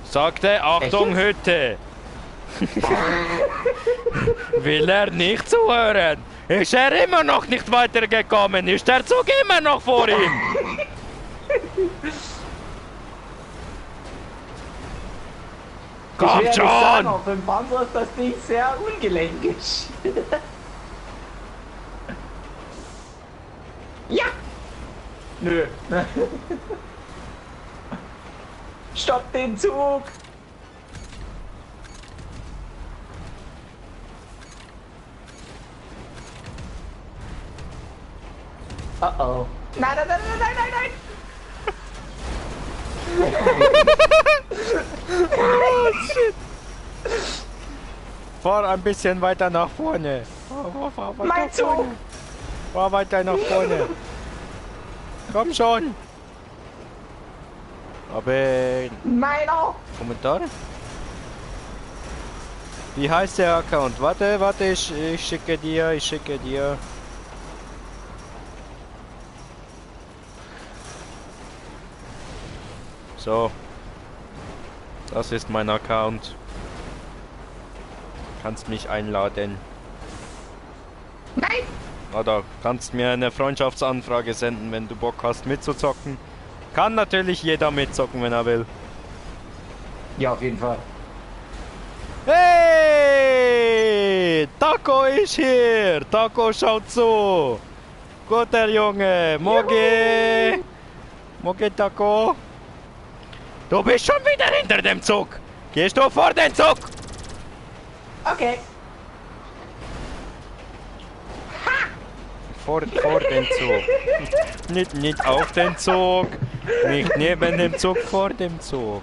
Sagte, Achtung, Hütte. Will er nicht zuhören? Ist er immer noch nicht weitergekommen? Ist der Zug immer noch vor ihm? Komm Ich will ja nicht sagen, schon! auf dem Panzer ist das Ding sehr ungelenkig. Ja! Nö. Stopp den Zug! Oh oh. Nein, nein, nein, nein, nein, nein, Fahr ein bisschen weiter nach vorne. Fahr nein! Mein Zug! Fahr weiter nach vorne. Komm schon. Aber Meiner! Kommentar? Wie heißt der Account? Warte, ich schicke dir. So. Das ist mein Account. Kannst mich einladen. Nein! Oder kannst mir eine Freundschaftsanfrage senden, wenn du Bock hast mitzuzocken. Kann natürlich jeder mitzocken, wenn er will. Ja, auf jeden Fall. Hey! Taco ist hier! Taco schaut zu! Guter Junge! Moge! Moge Taco! Du bist schon wieder hinter dem Zug! Gehst du vor den Zug? Okay. Vor den Zug. Nicht auf den Zug. Nicht neben dem Zug, vor dem Zug.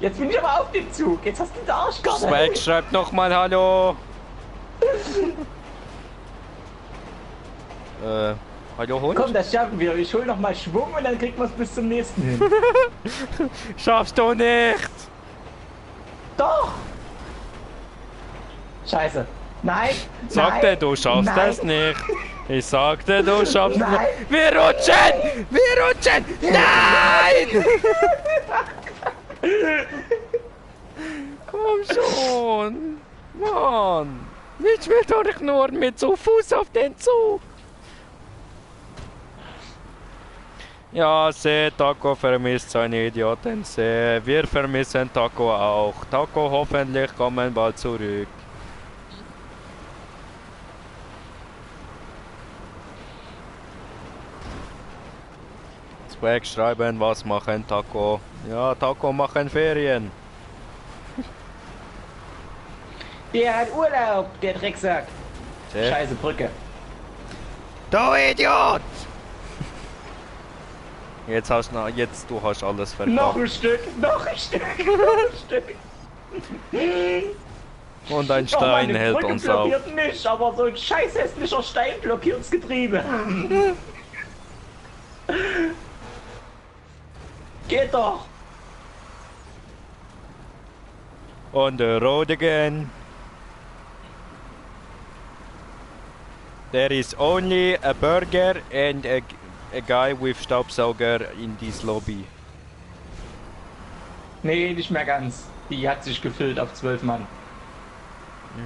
Jetzt bin ich aber auf dem Zug. Jetzt hast du den Arschkarte. Swag schreibt nochmal Hallo. Hallo Hund? Komm, das schaffen wir. Ich hol noch mal Schwung und dann kriegt man es bis zum nächsten hin. Schaffst du nicht! Doch! Scheiße. Nein! Sagte, nein, du schaffst nein. es nicht. Ich sagte, du schaffst es Nein. nicht. Wir rutschen! Wir rutschen! Nein! Komm schon! Mann! Ich will doch nur mit so Fuß auf den Zug. Ja, Taco vermisst seine Idioten. Wir vermissen Taco auch. Taco, hoffentlich kommen bald zurück. Swag schreiben, was machen Taco? Ja, Taco machen Ferien. Der hat Urlaub, der Drecksack. Tja. Scheiße Brücke. Du Idiot! Jetzt hast du hast alles verkauft. Noch ein Stück, noch ein Stück, noch ein Stück. Und ein Oh, Stein meine hält Brücke uns auf. blockiert nicht, aber so ein scheiß hässlicher Stein blockiert's Getriebe. Geht doch. On the road again. There is only a burger and a guy with Staubsauger in this lobby. Nee, nicht mehr ganz. Die hat sich gefüllt auf 12 Mann.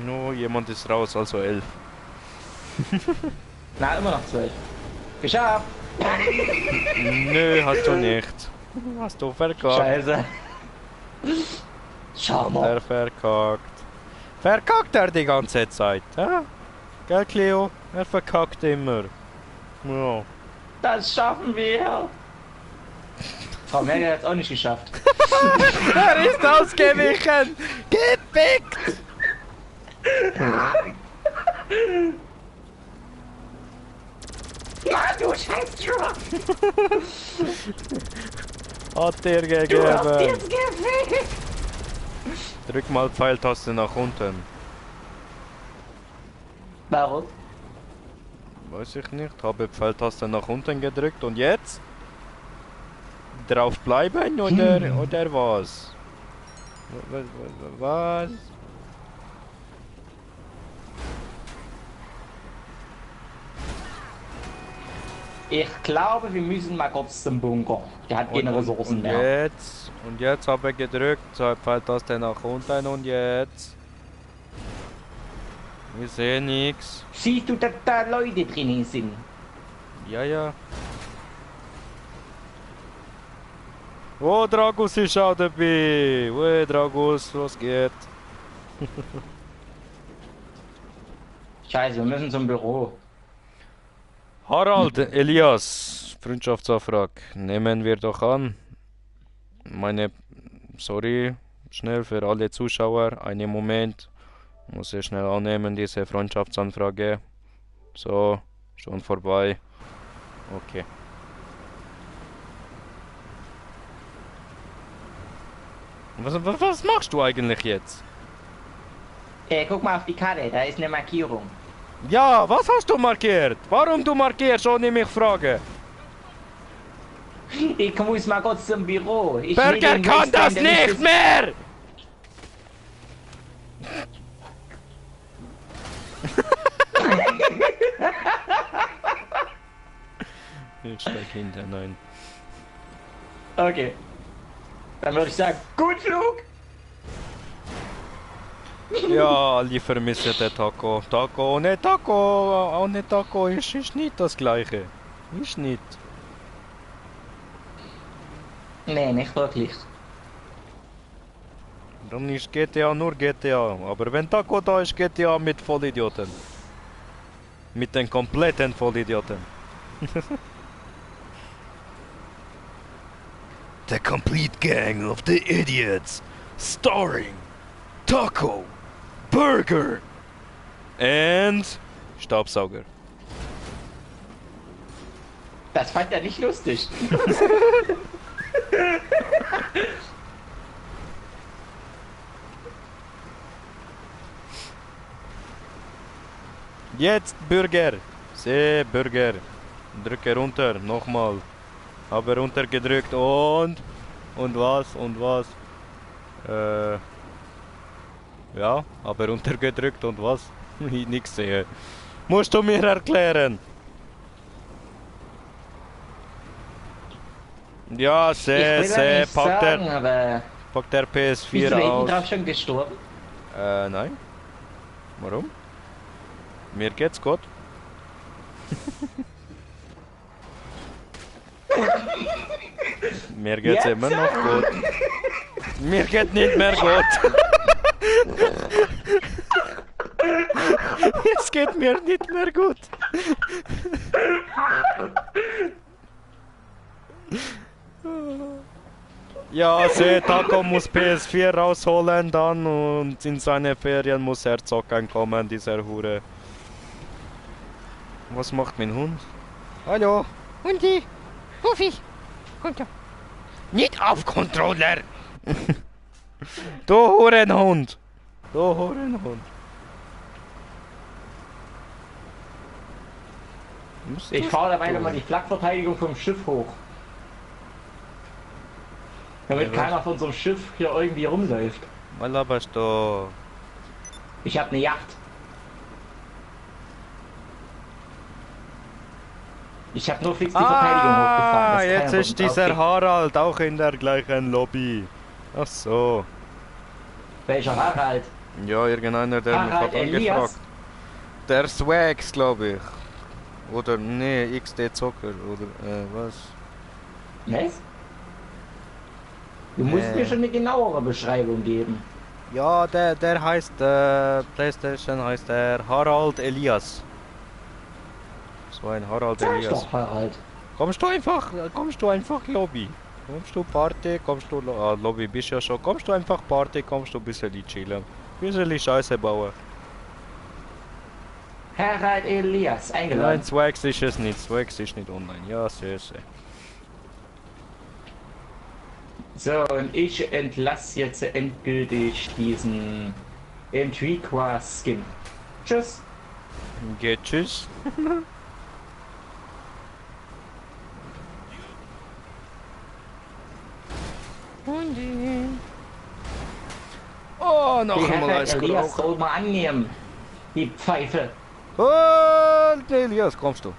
No, jemand ist raus, also 11. Na, immer noch 12. Geschafft. Nö, hast du nicht. Hast du verkackt. Scheiße. Schau mal. Er verkackt. Verkackt er die ganze Zeit, hä? Gell, Cleo? Er verkackt immer. Ja. Das schaffen wir. Frau Merkel hat es auch nicht geschafft. Er ist ausgewichen! Gepickt! Mann, du scheiß Truck. Hat dir Du hast gegeben. jetzt gefickt. Drück mal Pfeiltaste nach unten. Warum? Weiß ich nicht. Habe Pfeiltaste nach unten gedrückt und jetzt? Drauf bleiben oder was? Was? Ich glaube, wir müssen mal kurz zum Bunker. Der hat keine Ressourcen mehr. Und jetzt habe ich gedrückt, so Pfeiltaste nach unten und jetzt? Ich sehe nichts. Siehst du, dass da Leute drin sind? Ja. Oh, Dragus ist auch dabei. Oh, Dragus, was geht? Scheiße, wir müssen zum Büro. Harald, Elias, Freundschaftsanfrage. Nehmen wir doch an. Sorry, schnell für alle Zuschauer. Einen Moment. Muss ich schnell annehmen, diese Freundschaftsanfrage. So, schon vorbei. Okay. Was machst du eigentlich jetzt? Guck mal auf die Karte, da ist eine Markierung. Ja, was hast du markiert? Warum du markierst, ohne mich frage? Ich muss mal kurz zum Büro. Ich will Berger den kann das Weißwein, der nicht mehr! Ich steig hinter, nein. Okay. Dann würde ich sagen, gut Flug! Ja, alle vermissen den Taco. Taco ohne Taco ist nicht das gleiche. Ist nicht. Nee, nicht wirklich. Dann ist GTA nur GTA. Aber wenn Taco da ist, GTA mit Vollidioten. Mit den kompletten Vollidioten. The complete gang of the idiots. Starring Taco, Burger and Staubsauger. Das fand er nicht lustig. Jetzt Burger. Burger. Drücke runter, nochmal. Habe runtergedrückt und was? Ja, aber runtergedrückt und was? Ich nix sehe. Musst du mir erklären? Ja, Ich will nicht packt sagen, aber der bist du PS4 eben aus. drauf schon gestorben? Nein. Warum? Mir geht's gut. Mir geht's Jetzt? immer noch gut. Mir geht nicht mehr gut. Es geht mir nicht mehr gut. Ja, Taco muss PS4 rausholen dann und in seine Ferien muss er zocken kommen, dieser Hure. Was macht mein Hund? Hallo? Hundi? Puffi? Komm da. Nicht auf Controller! Du Hurenhund! Du Hurenhund! Ich fahre derweil mal die Flakverteidigung vom Schiff hoch. Damit Ja, keiner von so einem Schiff hier irgendwie rumläuft. Was laberst du? Ich habe eine Yacht. Ich habe nur fix die Verteidigung hochgefahren. dass Jetzt keiner ist von uns dieser aufgeht. Harald auch in der gleichen Lobby. Ach so. Welcher Harald? Ja, irgendeiner, der mich Harald hat Elias? angefragt. Der Swags, glaube ich. Oder, nee, XD Zocker, oder, was? Was? Du musst mir schon eine genauere Beschreibung geben. Ja, der heißt, PlayStation heißt der Harald Elias. So ein Harald Sag Elias. doch, Harald. Kommst du einfach Lobby. Kommst du Party, kommst du, Lobby bist ja schon, kommst du einfach Party, kommst du ein bisschen chillen. Ein bisschen Scheiße bauen. Harald Elias, eingeladen. Nein, Swags ist es nicht, Swags ist nicht online. Ja, sehr. So, und ich entlasse jetzt endgültig diesen Antiqua-Skin. Tschüss. Geht tschüss. Oh, noch Die einmal Harald eins Elias geraucht. soll mal annehmen. Die Pfeife. Oh, Elias, kommst du?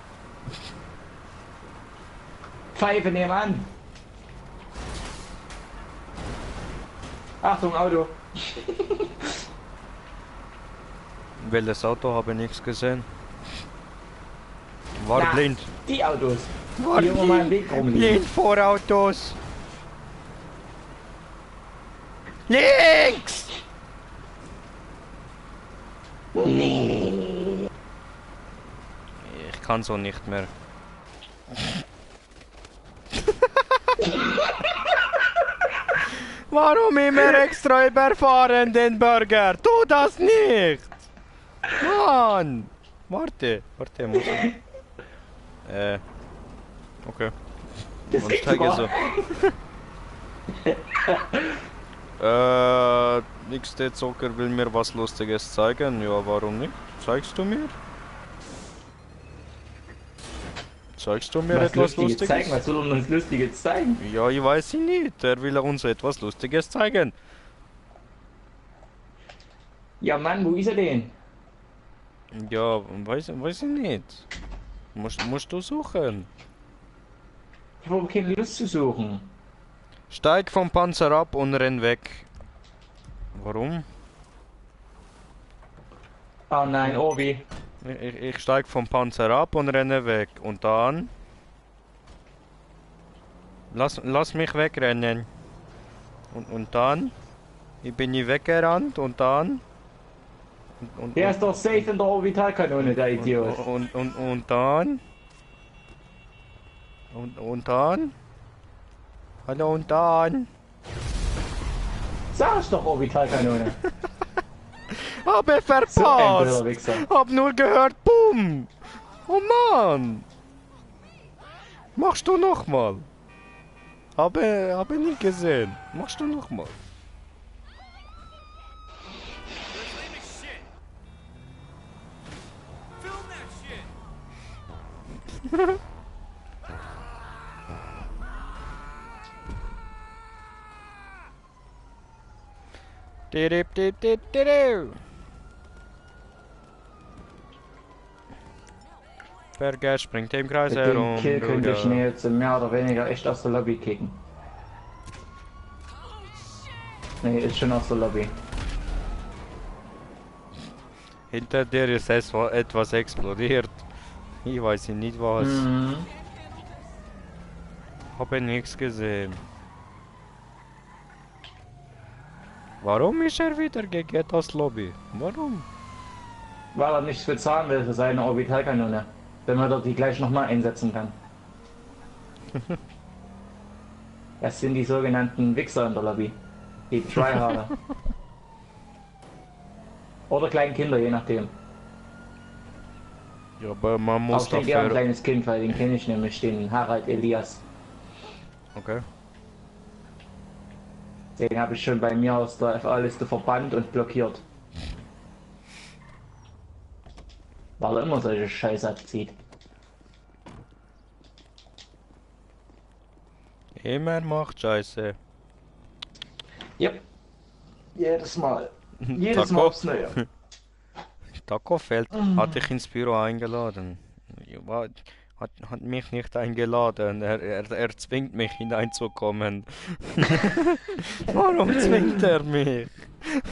Pfeife nebenan. Achtung, Auto. Welches Auto habe ich nichts gesehen? War Na, blind. Die Autos. War Die immer mal im Weg rumliegen. blind vor Autos. Links! Ich kann so nicht mehr. Warum immer extra überfahren den Burger? Tu das nicht! Mann! Warte, muss ich. Okay. Das Und geht steige sogar. so. XD Zocker will mir was Lustiges zeigen. Ja, warum nicht? Zeigst du mir? Zeigst du mir Was etwas Lustiges Lustiges? zeigen? Was soll uns Lustiges zeigen? Ja, ich weiß ihn nicht. Er will uns etwas Lustiges zeigen. Ja Mann, wo ist er denn? Ja, weiß ich nicht. Musst du suchen. Ich habe keine Lust zu suchen. Steig vom Panzer ab und renn weg. Warum? Oh nein, Obi. Ich steig vom Panzer ab und renne weg. Und dann... Lass mich wegrennen. Und dann... Ich bin nie weggerannt und dann... Der ist doch safe in der Orbitalkanone, der Idiot. Und dann... Und dann... Hallo und dann... Sag ich doch Orbitalkanone. Hab ich So ein verpasst! blöder Wichser. Hab nur gehört, bumm! Oh Mann! Machst du nochmal? Hab nicht gesehen. Machst du nochmal? Berger springt im Kreis Mit dem herum. Kill könnte ich Bruder. ihn jetzt mehr oder weniger echt aus der Lobby kicken. Nee, ist schon aus der Lobby. Hinter dir ist etwas explodiert. Ich weiß nicht was. Habe nichts gesehen. Warum ist er wieder gegen das Lobby? Warum? Weil er nichts bezahlen will für seine Orbitalkanone. Wenn man dort die gleich nochmal einsetzen kann. Das sind die sogenannten Wichser in der Lobby. Die Tryharder. Oder kleinen Kinder, je nachdem. Ja, aber man Auch muss ich denke eher ein dafür... kleines Kind, weil den kenne ich nämlich, den Harald Elias. Okay. Den habe ich schon bei mir aus der FA-Liste verbannt und blockiert. Weil er immer solche Scheiße abzieht. Immer macht Scheiße. Yep. Jedes Mal. Jedes Taco. Mal aufs Neue. Tacofeld hat dich ins Büro eingeladen. Hat mich nicht eingeladen. Er zwingt mich hineinzukommen. Warum zwingt er mich?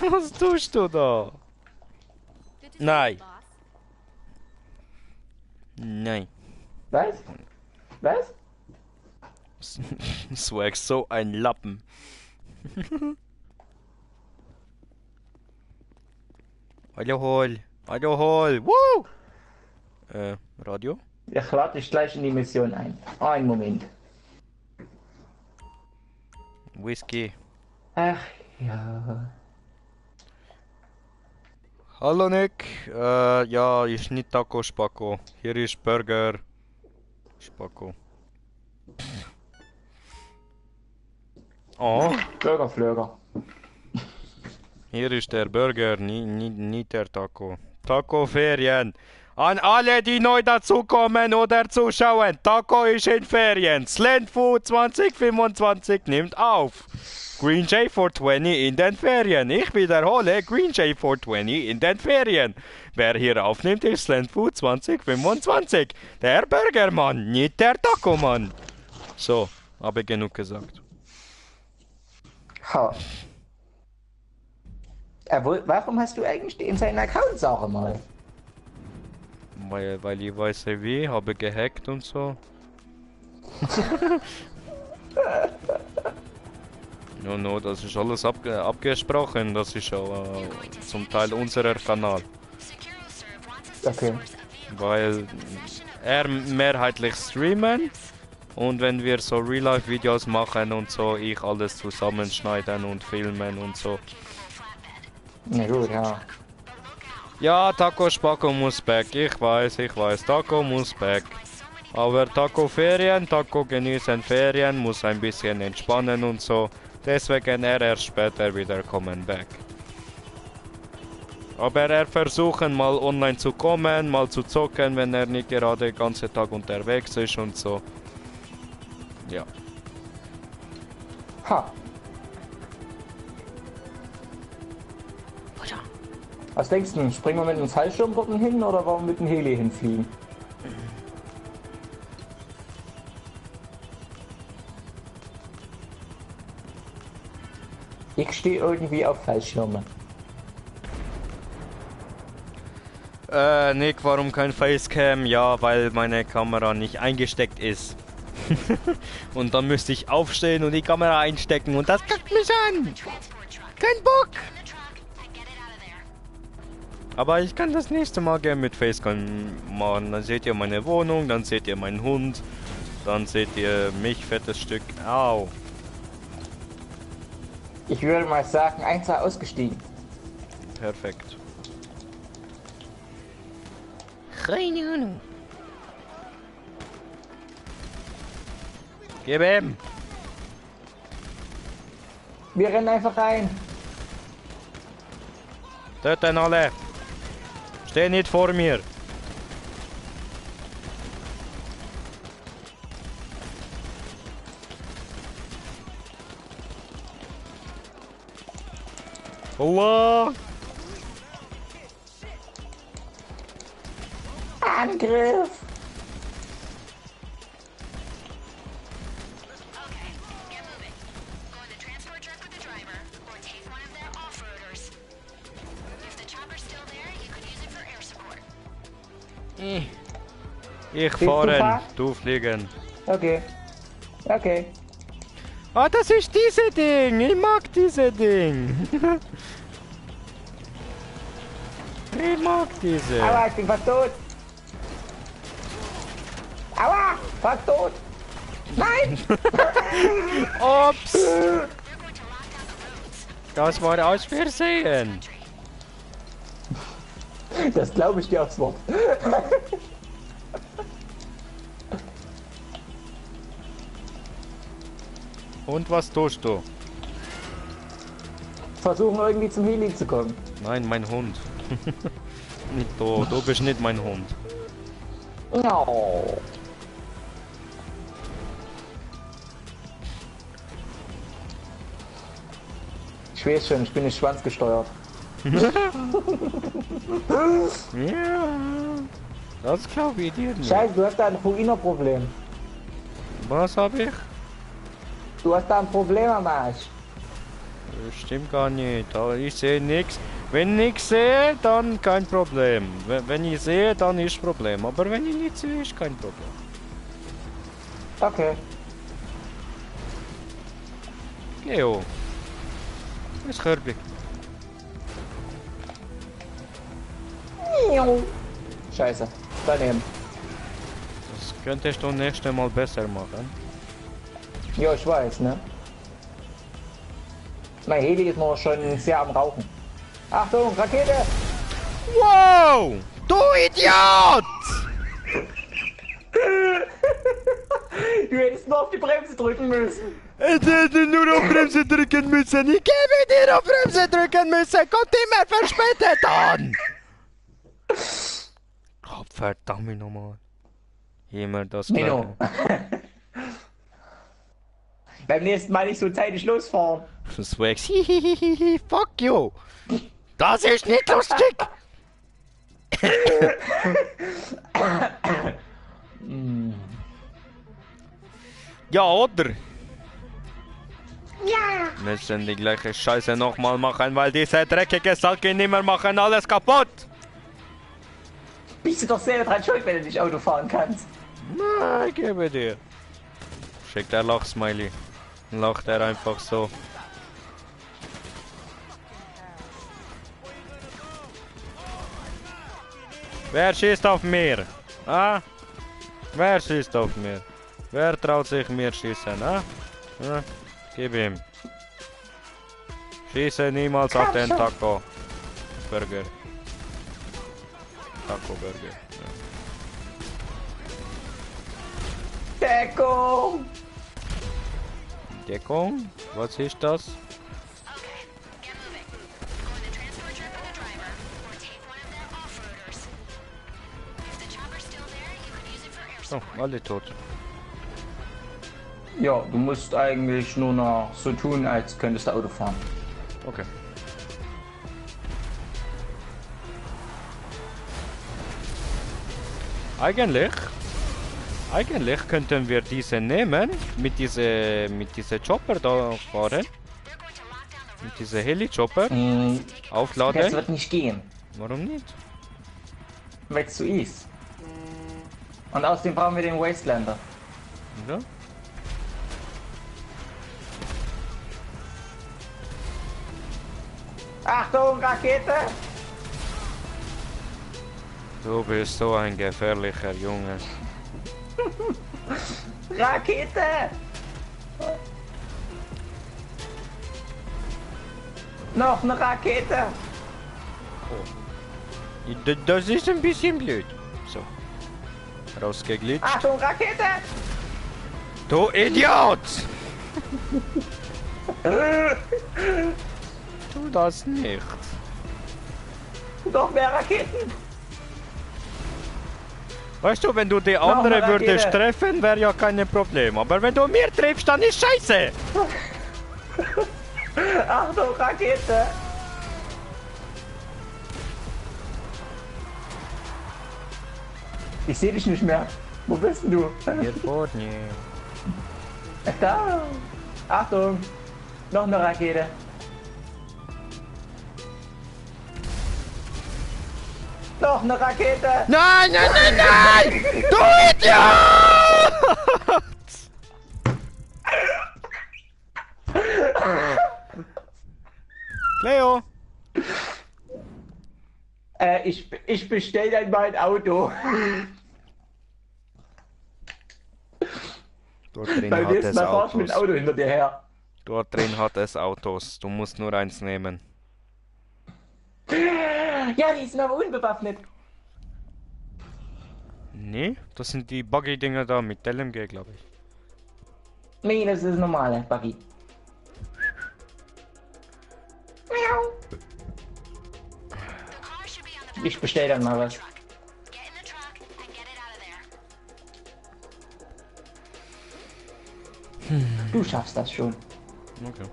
Was tust du da? Good to see Nein. you, boss. Nein. Was? Was? Swag, so ein Lappen. Hallo hol. Hallo hol. Woo! Radio? Ich lade dich gleich in die Mission ein. Einen Moment. Whisky. Ach ja. Hallo Nick. Ja, ist nicht Taco Spacko. Hier ist Burger Spacko. Oh, Burgerflöger. hier ist der Burger, nicht der Taco. Taco Ferien. An alle, die neu dazukommen oder zuschauen. Taco ist in Ferien. Slant Food 2025 nimmt auf. Green J 420 in den Ferien. Ich wiederhole, Green J 420 in den Ferien. Wer hier aufnimmt, ist Slant Food 2025. Der Burgermann, nicht der Taco-Mann. So, habe genug gesagt. Ha. Warum hast du eigentlich den seinen Account, sag mal? Weil ich weiß wie, habe gehackt und so. No, das ist alles abgesprochen. Das ist zum Teil unserer Kanal. Okay. Weil er mehrheitlich streamen und wenn wir so Real-Life-Videos machen und so, ich alles zusammenschneiden und filmen und so. Na gut, ja. Ja, Taco Spacko muss back. Ich weiß, Taco muss back. Aber Taco Ferien, Taco genießen Ferien, muss ein bisschen entspannen und so. Deswegen er erst später wieder kommen back. Aber er versuchen mal online zu kommen, mal zu zocken, wenn er nicht gerade den ganzen Tag unterwegs ist und so. Ja. Ha. Was denkst du, springen wir mit dem Fallschirm dort hin oder wollen wir mit dem Heli hinfliegen? Ich stehe irgendwie auf Fallschirme. Nick, warum kein Facecam? Ja, weil meine Kamera nicht eingesteckt ist. Und dann müsste ich aufstehen und die Kamera einstecken und das kackt mich an. Kein Bock. Aber ich kann das nächste Mal gerne mit Facecam machen. Dann seht ihr meine Wohnung, dann seht ihr meinen Hund, dann seht ihr mich, fettes Stück. Au. Ich würde mal sagen, 1A ausgestiegen. Perfekt. Keine Ahnung. Gib ihm. Wir rennen einfach rein. Töten alle. Steh nicht vor mir. Allah. Angriff! Ich du fahren, fahren? du fliegen. Okay. Okay. Ah, das ist diese Ding. Ich mag diese Ding. Ich mag diese. Aua, ich bin fast tot. Aua, fast tot. Nein! Ups! Das war aus Versehen. Das glaube ich dir aufs Wort. Und was tust du? Versuchen irgendwie zum Heli zu kommen. Nein, mein Hund. Nicht du, du bist nicht mein Hund. No. Ich weiß schon, ich bin nicht schwanzgesteuert. Ja, das glaube ich dir nicht. Scheiße, du hast da ein Ruiner-Problem. Was habe ich? Du hast da ein Problem am Arsch. Das stimmt gar nicht. Aber ich sehe nichts. Wenn ich nichts sehe, dann kein Problem. Wenn ich sehe, dann ist Problem. Aber wenn ich nicht sehe, ist kein Problem. Okay. Leo. Was ist Kirby? Scheiße, daneben. Das könntest du nächstes Mal besser machen. Ja, ich weiß, ne? Mein Heli ist noch schon sehr am Rauchen. Achtung, Rakete! Wow! Du Idiot! Du hättest nur auf die Bremse drücken müssen. Ich hätte nur auf Bremse drücken müssen. Ich gebe dir auf Bremse drücken müssen. Kommt immer verspätet an. Oh, verdammt nochmal. Immer das Mino. Beim nächsten Mal nicht so zeitig losfahren. Swags. Hihihihi. Fuck you. Das ist nicht lustig. Ja, oder? Ja. Müssen die gleiche Scheiße nochmal machen, weil diese dreckige Salke nimmer machen alles kaputt. Bist du doch selber dran schuld, wenn du nicht Auto fahren kannst. Na, ich gebe dir. Schickt der Lachsmiley. Lacht er einfach so. Wer schießt auf mir? Ah? Wer schießt auf mir? Wer traut sich mir schießen? Ah? Ah? Gib ihm. Schieße niemals auf den Taco Burger. Taco Burger. Ja. Deckung! Deckung? Was ist das? Get moving. Go on a transport trip with a driver, or take one of their off-roaders. If the chopper's still there, you can use it for air Oh, support. alle tot. Ja, du musst eigentlich nur noch so tun, als könntest du Auto fahren. Okay. Eigentlich könnten wir diese nehmen, mit diese Chopper da fahren, They're going to lock down the mit diese Heli-Chopper Das aufladen. wird nicht gehen, Warum nicht? weil es zu ist. Und außerdem brauchen wir den Wastelander. Ja? Achtung, Rakete! Du bist so ein gefährlicher Junge. Rakete! Noch eine Rakete! Das ist ein bisschen blöd. So. Rausgeglitscht. Achtung, Rakete! Du Idiot! Tu das nicht. Noch mehr Raketen! Weißt du, wenn du die andere eine Rakete. würdest treffen, wäre ja kein Problem. Aber wenn du mir triffst, dann ist scheiße. Achtung, Rakete! Ich sehe dich nicht mehr. Wo bist denn du? Hier vorne. Da! Achtung! Noch eine Rakete! noch eine Rakete! Nein, nein, nein, nein! Du Idiot! Leo! Ich bestell dann mal ein Auto. Dort drin Beim hat nächsten es Mal fahr ich mit Autos. dem Auto hinter dir her. Dort drin hat es Autos. Du musst nur eins nehmen. Ja, die sind aber unbewaffnet. Nee, das sind die Buggy-Dinger da mit LMG, glaube ich. Nee, das ist normale Buggy. Miau. The car should be on the back Ich bestell dann mal was. truck. Get in the truck and get it out of there. Du schaffst das schon. Okay.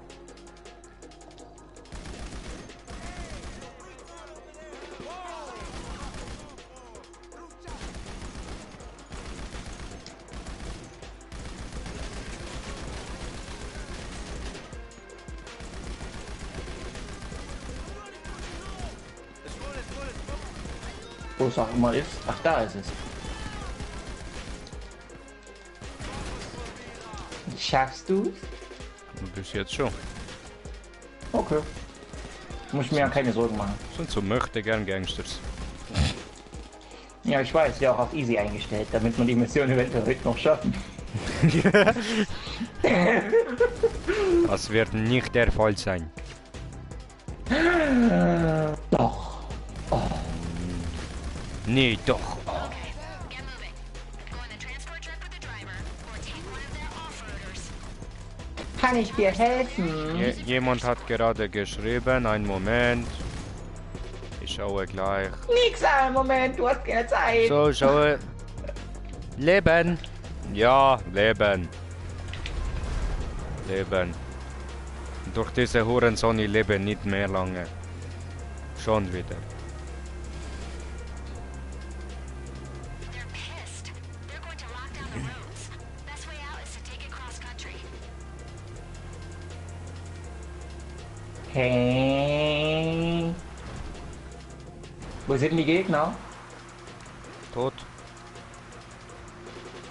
Wo es auch immer ist. Ach, da ist es. Schaffst du's? Bis jetzt schon. Okay. Muss ich mir ja keine Sorgen machen. Sind so möchte gern Gangsters. Ja, ich weiß, ja auch auf easy eingestellt, damit wir die Mission eventuell heute noch schaffen. Das wird nicht der Fall sein. Doch. Nee, doch. Okay, get moving. Go in the transport truck with the driver or take one of their off-roaders. Kann ich dir helfen? Jemand hat gerade geschrieben, einen Moment. Ich schaue gleich. Nix, einen Moment, du hast keine Zeit. So, schaue. Leben. Ja, Leben. Leben. Durch diese Hurensohn, ich lebe nicht mehr lange. Schon wieder. They're pissed. They're going to lock down the roads. Best way out is to take it cross country. Hey. Wo sind die Gegner? Tot.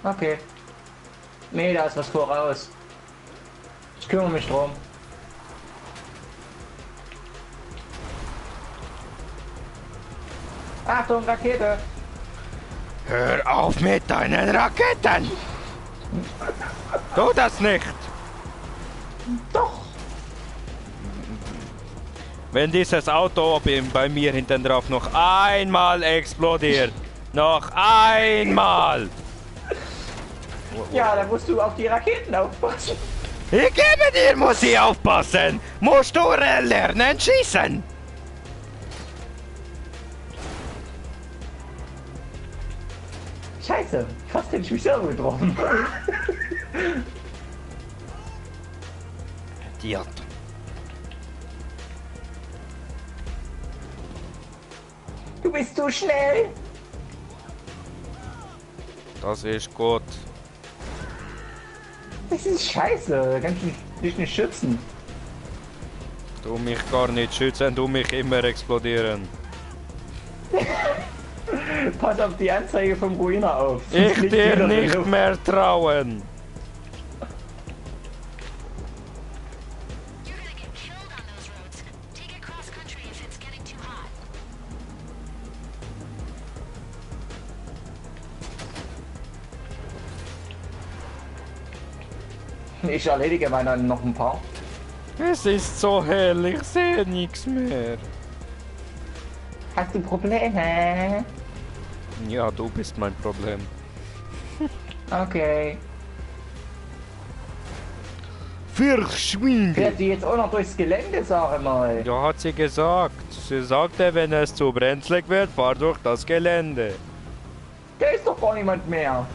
Okay. Nee, da ist was voraus. Ich kümmere mich drum. Achtung, Rakete! Hör auf mit deinen Raketen! Tu das nicht! Doch! Wenn dieses Auto bei mir hinten drauf noch einmal explodiert. Noch einmal! Ja, da musst du auf die Raketen aufpassen. Ich gebe dir, muss ich aufpassen! Musst du lernen schießen! Scheiße, fast hätte ich mich selber getroffen. Idiot. Du bist zu schnell. Das ist gut. Das ist scheiße. Kannst du dich nicht schützen. Du mich gar nicht schützen, du mich immer explodieren. Pass auf die Anzeige vom Ruiner auf. Ich Sonst fliegt dir wieder in die nicht Luft. mehr trauen. You're gonna get killed on those roads. Take it cross country if it's getting too hot. Ich erledige meiner noch ein paar. Es ist so hell, ich sehe nichts mehr. Hast du Probleme? Ja, du bist mein Problem. Okay. Verschwinde! Fährt die jetzt auch noch durchs Gelände, sag mal. Ja, hat sie gesagt. Sie sagte, wenn es zu brenzlig wird, fahr durch das Gelände. Da ist doch gar niemand mehr.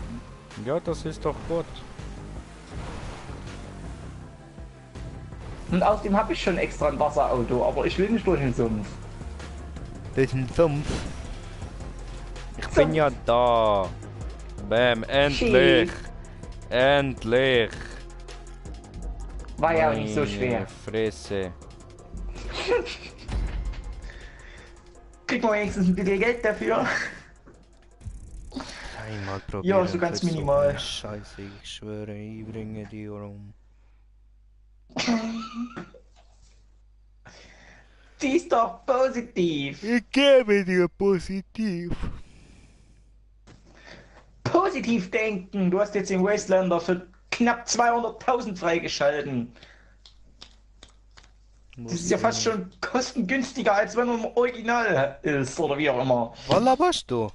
Ja, das ist doch gut. Und außerdem habe ich schon extra ein Wasserauto, aber ich will nicht durch den Sumpf. Das sind 5. Ich bin ja da. Bam, endlich. Endlich. War ja auch nicht Ah, so Meine schwer. Fresse. Kriegen wir wenigstens ein bisschen Geld dafür. Einmal probieren. Ja, so ganz für minimal. eine Scheiße, ich schwöre, ich bringe die um. Sie ist doch positiv. Ich gebe dir positiv. Positiv denken. Du hast jetzt den Wastelander für knapp 200.000 freigeschalten. Das ist ja fast schon kostengünstiger, als wenn man im Original ist, oder wie auch immer. Was laberst du?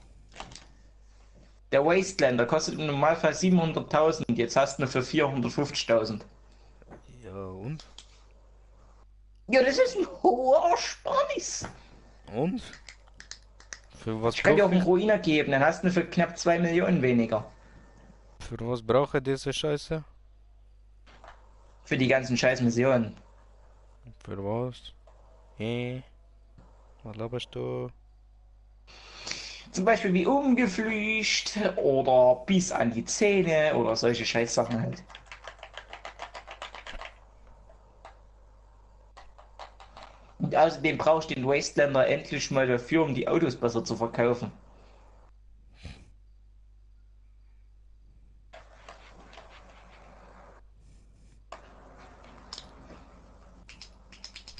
Der Wastelander kostet im Normalfall 700.000, jetzt hast du ihn für 450.000. Ja, und? Ja, das ist ein hoher Ersparnis. Und? Für was Ich kann dir auch brauche einen Ruiner geben, dann hast du ihn für knapp 2 Millionen weniger. Für was brauche ich diese Scheiße? Für die ganzen scheiß Missionen. Für was? Was laberst du? Zum Beispiel wie umgeflücht oder bis an die Zähne oder solche Scheißsachen halt. Und außerdem brauchst du den Wastelander endlich mal dafür, um die Autos besser zu verkaufen.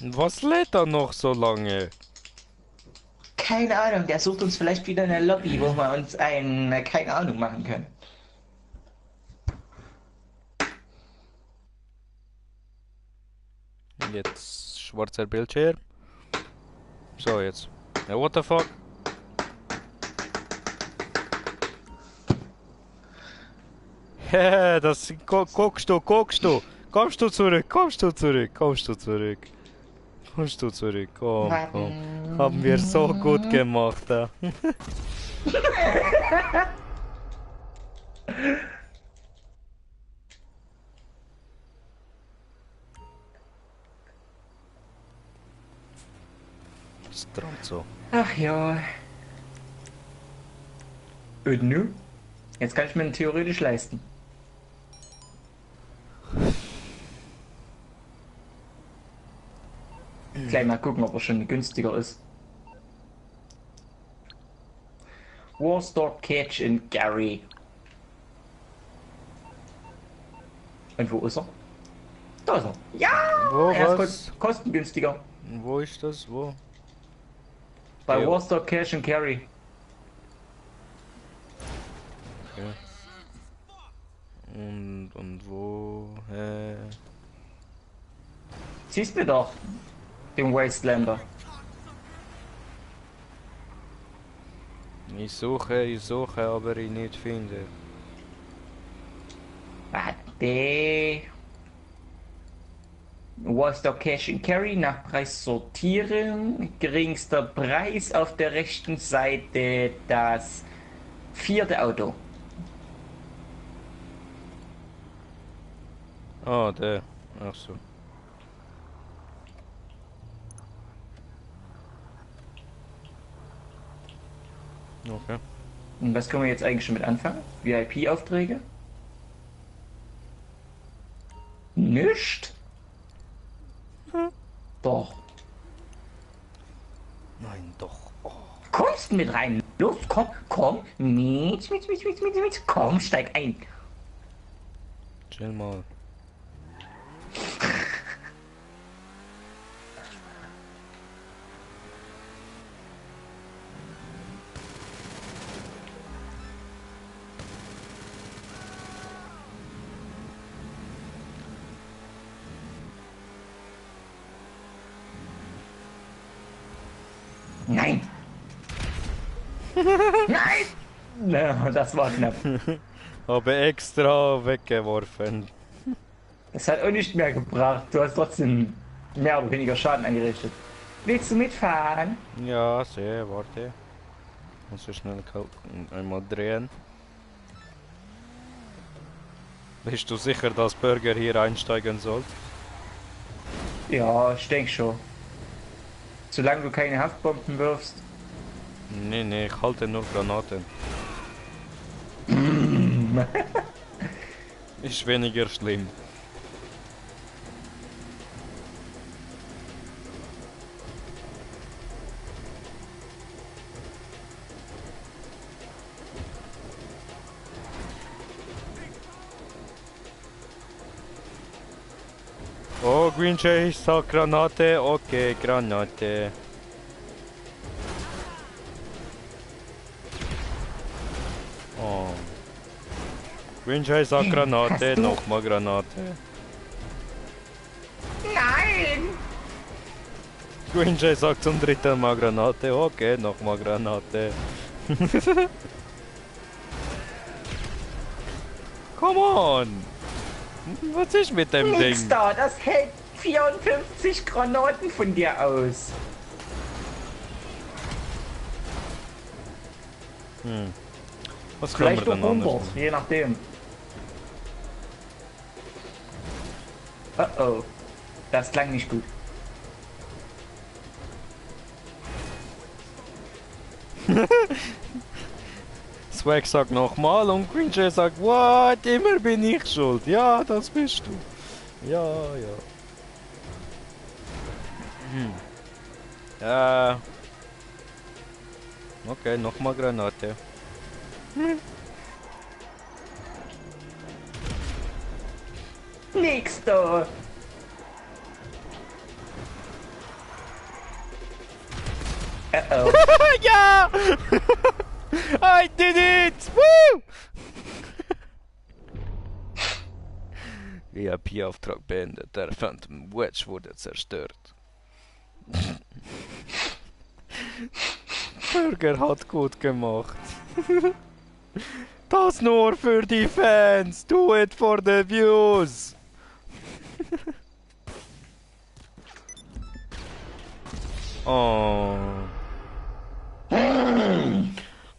Was lädt da noch so lange? Keine Ahnung, der sucht uns vielleicht wieder eine Lobby, wo wir uns keine Ahnung machen können. Jetzt schwarzer Bildschirm. So, jetzt. Ja, what the fuck? Das guckst du. Kommst du zurück, komm, komm. Haben wir so gut gemacht, ja. Stronzo. Ach ja. Und nu? Jetzt kann ich mir ihn theoretisch leisten. Gleich mal gucken, ob er schon günstiger ist. Warstock Catch in Gary. Und wo ist er? Da ist er. Ja! Wo, Er was? ist kostengünstiger. Wo ist das? Wo? Bei Ja. Warstock Cash and Carry. Okay. Und wo? Siehst du doch. Den Wastelander. Ich suche, aber ich nicht finde. Warte. Warstock Cash and Carry nach Preis sortieren. Geringster Preis auf der rechten Seite das 4. Auto. Ah, der. Ach so. Okay. Und was können wir jetzt eigentlich schon mit anfangen? VIP-Aufträge? Nicht? Doch. Nein, doch. Oh. Kommst mit rein. Los, komm. Mit. Komm, steig ein. Chill mal. Nein. Nein. Na, das war knapp. Habe extra weggeworfen. Das hat auch nicht mehr gebracht. Du hast trotzdem mehr oder weniger Schaden angerichtet. Willst du mitfahren? Ja, sehr, warte. Muss ich schnell einmal drehen. Bist du sicher, dass Burger hier einsteigen soll? Ja, ich denke schon. Solange du keine Haftbomben wirfst. Nee, ich halte nur Granaten. Ist weniger schlimm. Oh, Green Jay sagt Granate. Okay, Granate. Oh. Green Jay sagt Granate, nochmal Granate. Nein! Green Jay sagt zum dritten Mal Granate. Okay, nochmal Granate. Come on! Was ist mit dem Nix Ding? da, das hält 54 Granaten von dir aus. Was können wir Vielleicht auch denn anders 100, machen? je nachdem. Oh oh, das klang nicht gut. Swag sagt nochmal und Green Jay sagt, what? Immer bin ich schuld. Ja, das bist du. Ja, ja. Okay, nochmal Granate. Nix da. Oh. Ja! I did it! Woo! VIP-Auftrag beendet. Der Phantom Wedge wurde zerstört. Burger hat gut gemacht. Das nur für die Fans. Do it for the views. Oh.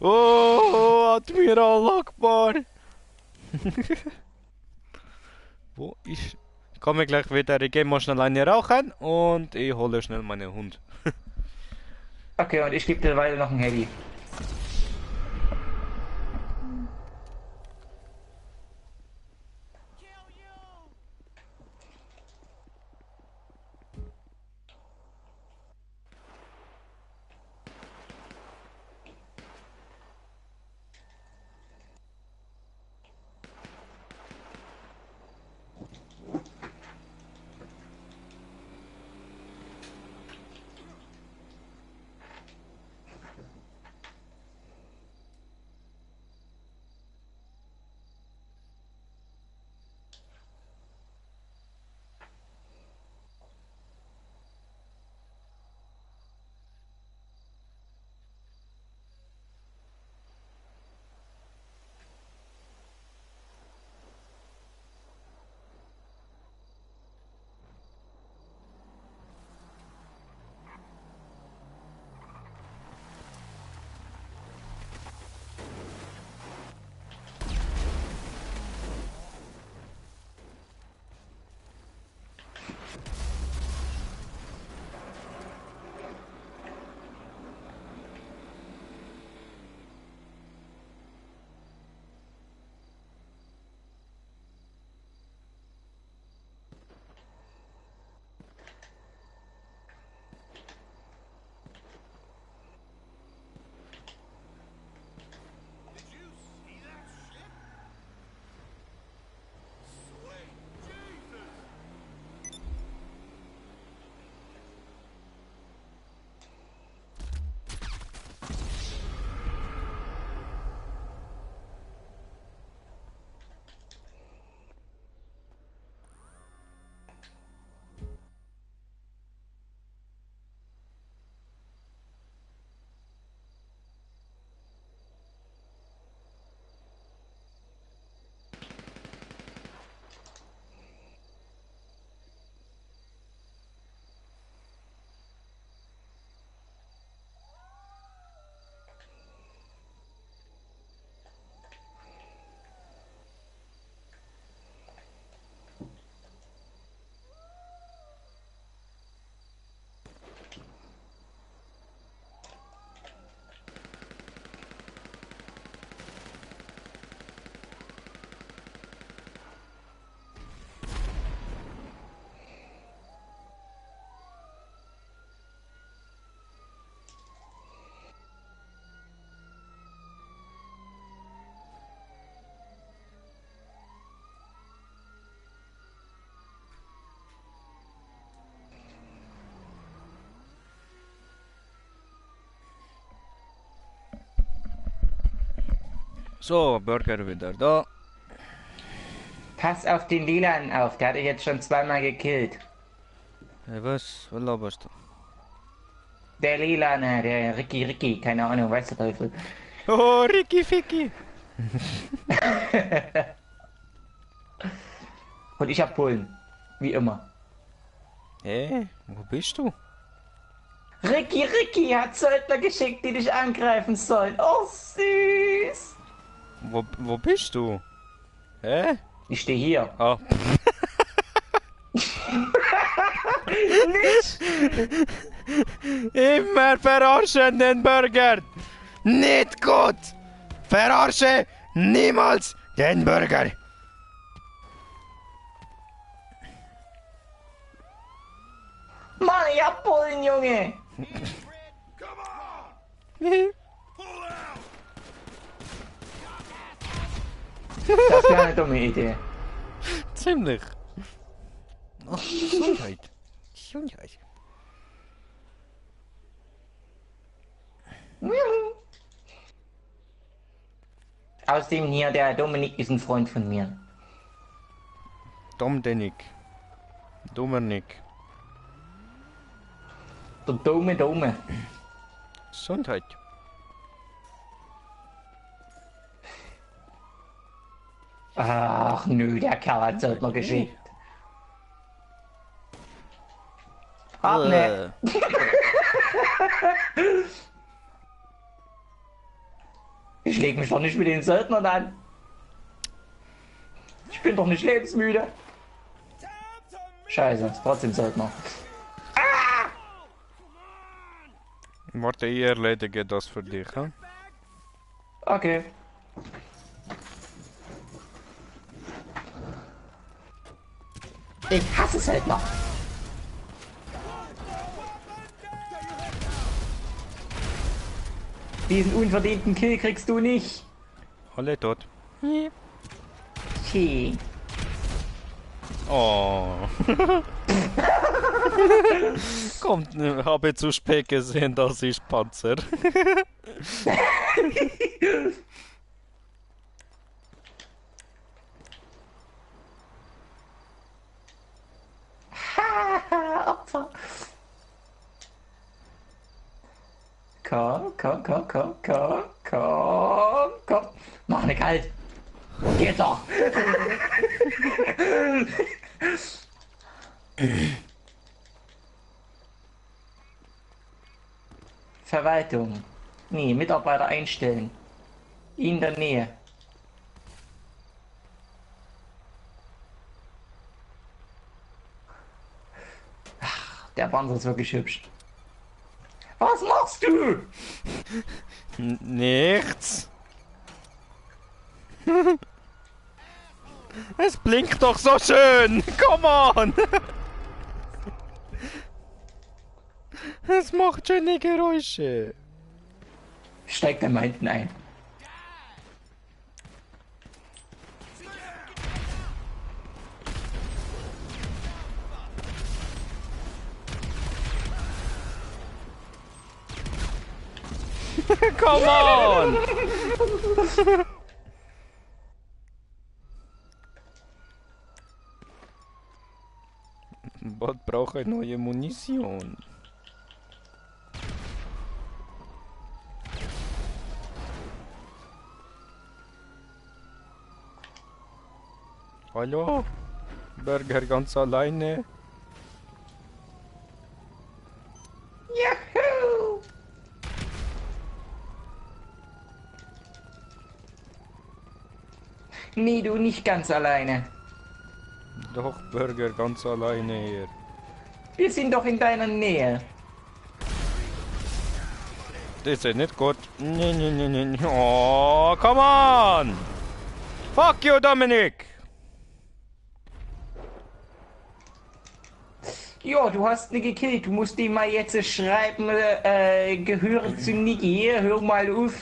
Oh, Admiral Akbar. Wo ist... Ich komme gleich wieder. Ich gehe mal schnell eine rauchen und ich hole schnell meinen Hund. Okay, und ich gebe dir weiter noch ein Heavy. So, Burger wieder da. Pass auf den Lilan auf, der hat dich jetzt schon zweimal gekillt. Hey, was? Was laberst du? Der Lilane, der Ricky, keine Ahnung, weiß der Teufel. Oh, Ricky Ficky! Und ich hab Pullen. Wie immer. Hey, wo bist du? Ricky hat Söldner geschickt, die dich angreifen sollen. Oh, süß. Wo bist du? Hä? Ich stehe hier. Ah. Nicht! Immer verarschen den Burger! Nicht gut! Verarsche niemals den Burger! Mann, ich hab Pullen, Junge! Das wäre eine dumme Idee. Ziemlich. Ach, Gesundheit. Gesundheit. Außerdem hier, der Dominik ist ein Freund von mir. Domdenik. Dominik. Der Dome. Gesundheit. Ach nö, der Kerl hat Söldner geschickt. Hab ne. Ich leg mich doch nicht mit den Söldnern an. Ich bin doch nicht lebensmüde. Scheiße, ist trotzdem Söldner. Warte, ich erledige das für dich, ha? Okay. Ich hasse Söldner. Diesen unverdienten Kill kriegst du nicht. Alle tot. Okay. Oh. Kommt, habe zu spät gesehen, das ist Panzer. Opfer. Komm. Mach ne kalt. Geht doch. Verwaltung. Nee, Mitarbeiter einstellen. In der Nähe. Ach, der Panzer ist wirklich hübsch. Was machst du? Nichts. Es blinkt doch so schön. Come on. Es macht schöne Geräusche. Steig dann mal hinten ein. Come on. Bald brauche ich neue Munition. Hallo? Burger ganz alleine? Juhu! Nee, du nicht ganz alleine. Doch, Burger ganz alleine hier. Wir sind doch in deiner Nähe. Das ist nicht gut. Nee. Oh, come on! Fuck you, Dominik! Ja, du hast ihn gekillt. Du musst ihm mal jetzt schreiben, gehöre zu Niki. Hör mal auf.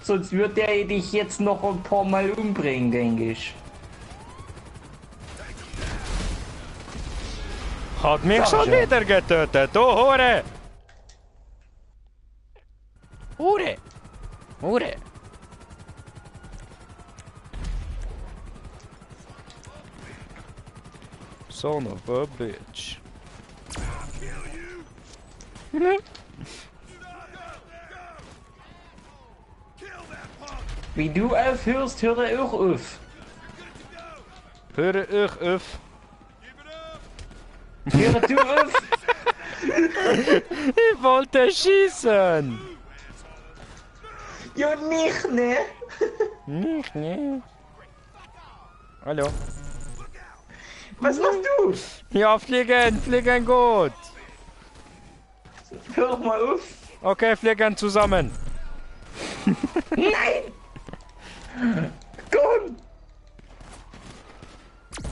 Sonst wird der dich jetzt noch ein paar Mal umbringen, denke ich. Hat mich Sag schon schon. wieder getötet, du Hure! Hure! Hure! Son of a bitch. Wie du aufhörst, höre ich auf. Höre ich auf. Höre du auf. Ich wollte schießen! Ja, nicht, ne? Nicht, ne? Hallo. Was machst du? Ja, fliegen gut. Hör doch mal auf. Okay, fliegen zusammen. Nein! Komm!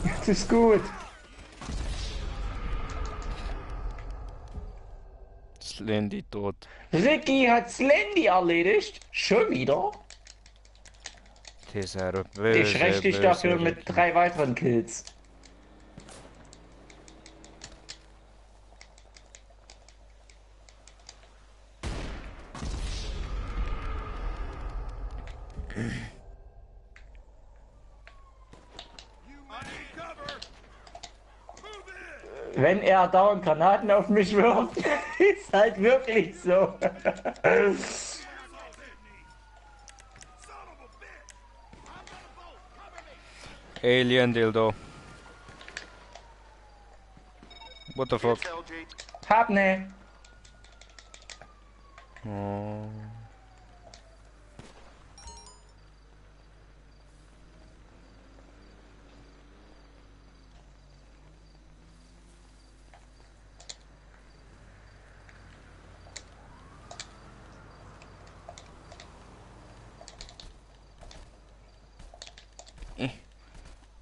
Das ist gut. Slendy tot. Ricky hat Slendy erledigt. Schon wieder? Dieser böse, Ich räche dich böse dafür mit Ricky. 3 weiteren Kills. Wenn er dauernd Granaten auf mich wirft, ist halt wirklich so. Alien Dildo. What the fuck? Tell, Jake. Hab ne. Oh.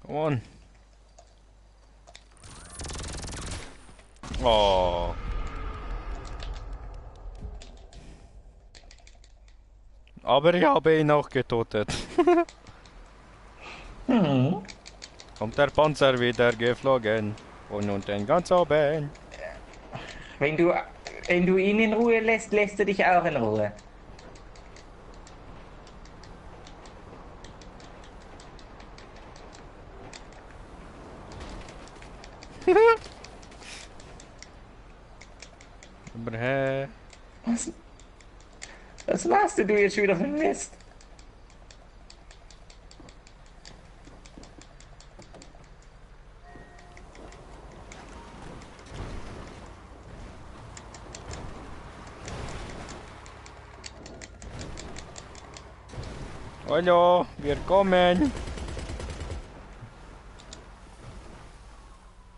Come on. Oh. Aber ich habe ihn auch getötet. Kommt der Panzer wieder geflogen. Und unten ganz oben. Wenn du ihn in Ruhe lässt, lässt er dich auch in Ruhe. Aber hä? Was machst du jetzt wieder für Mist? Hallo, wir kommen.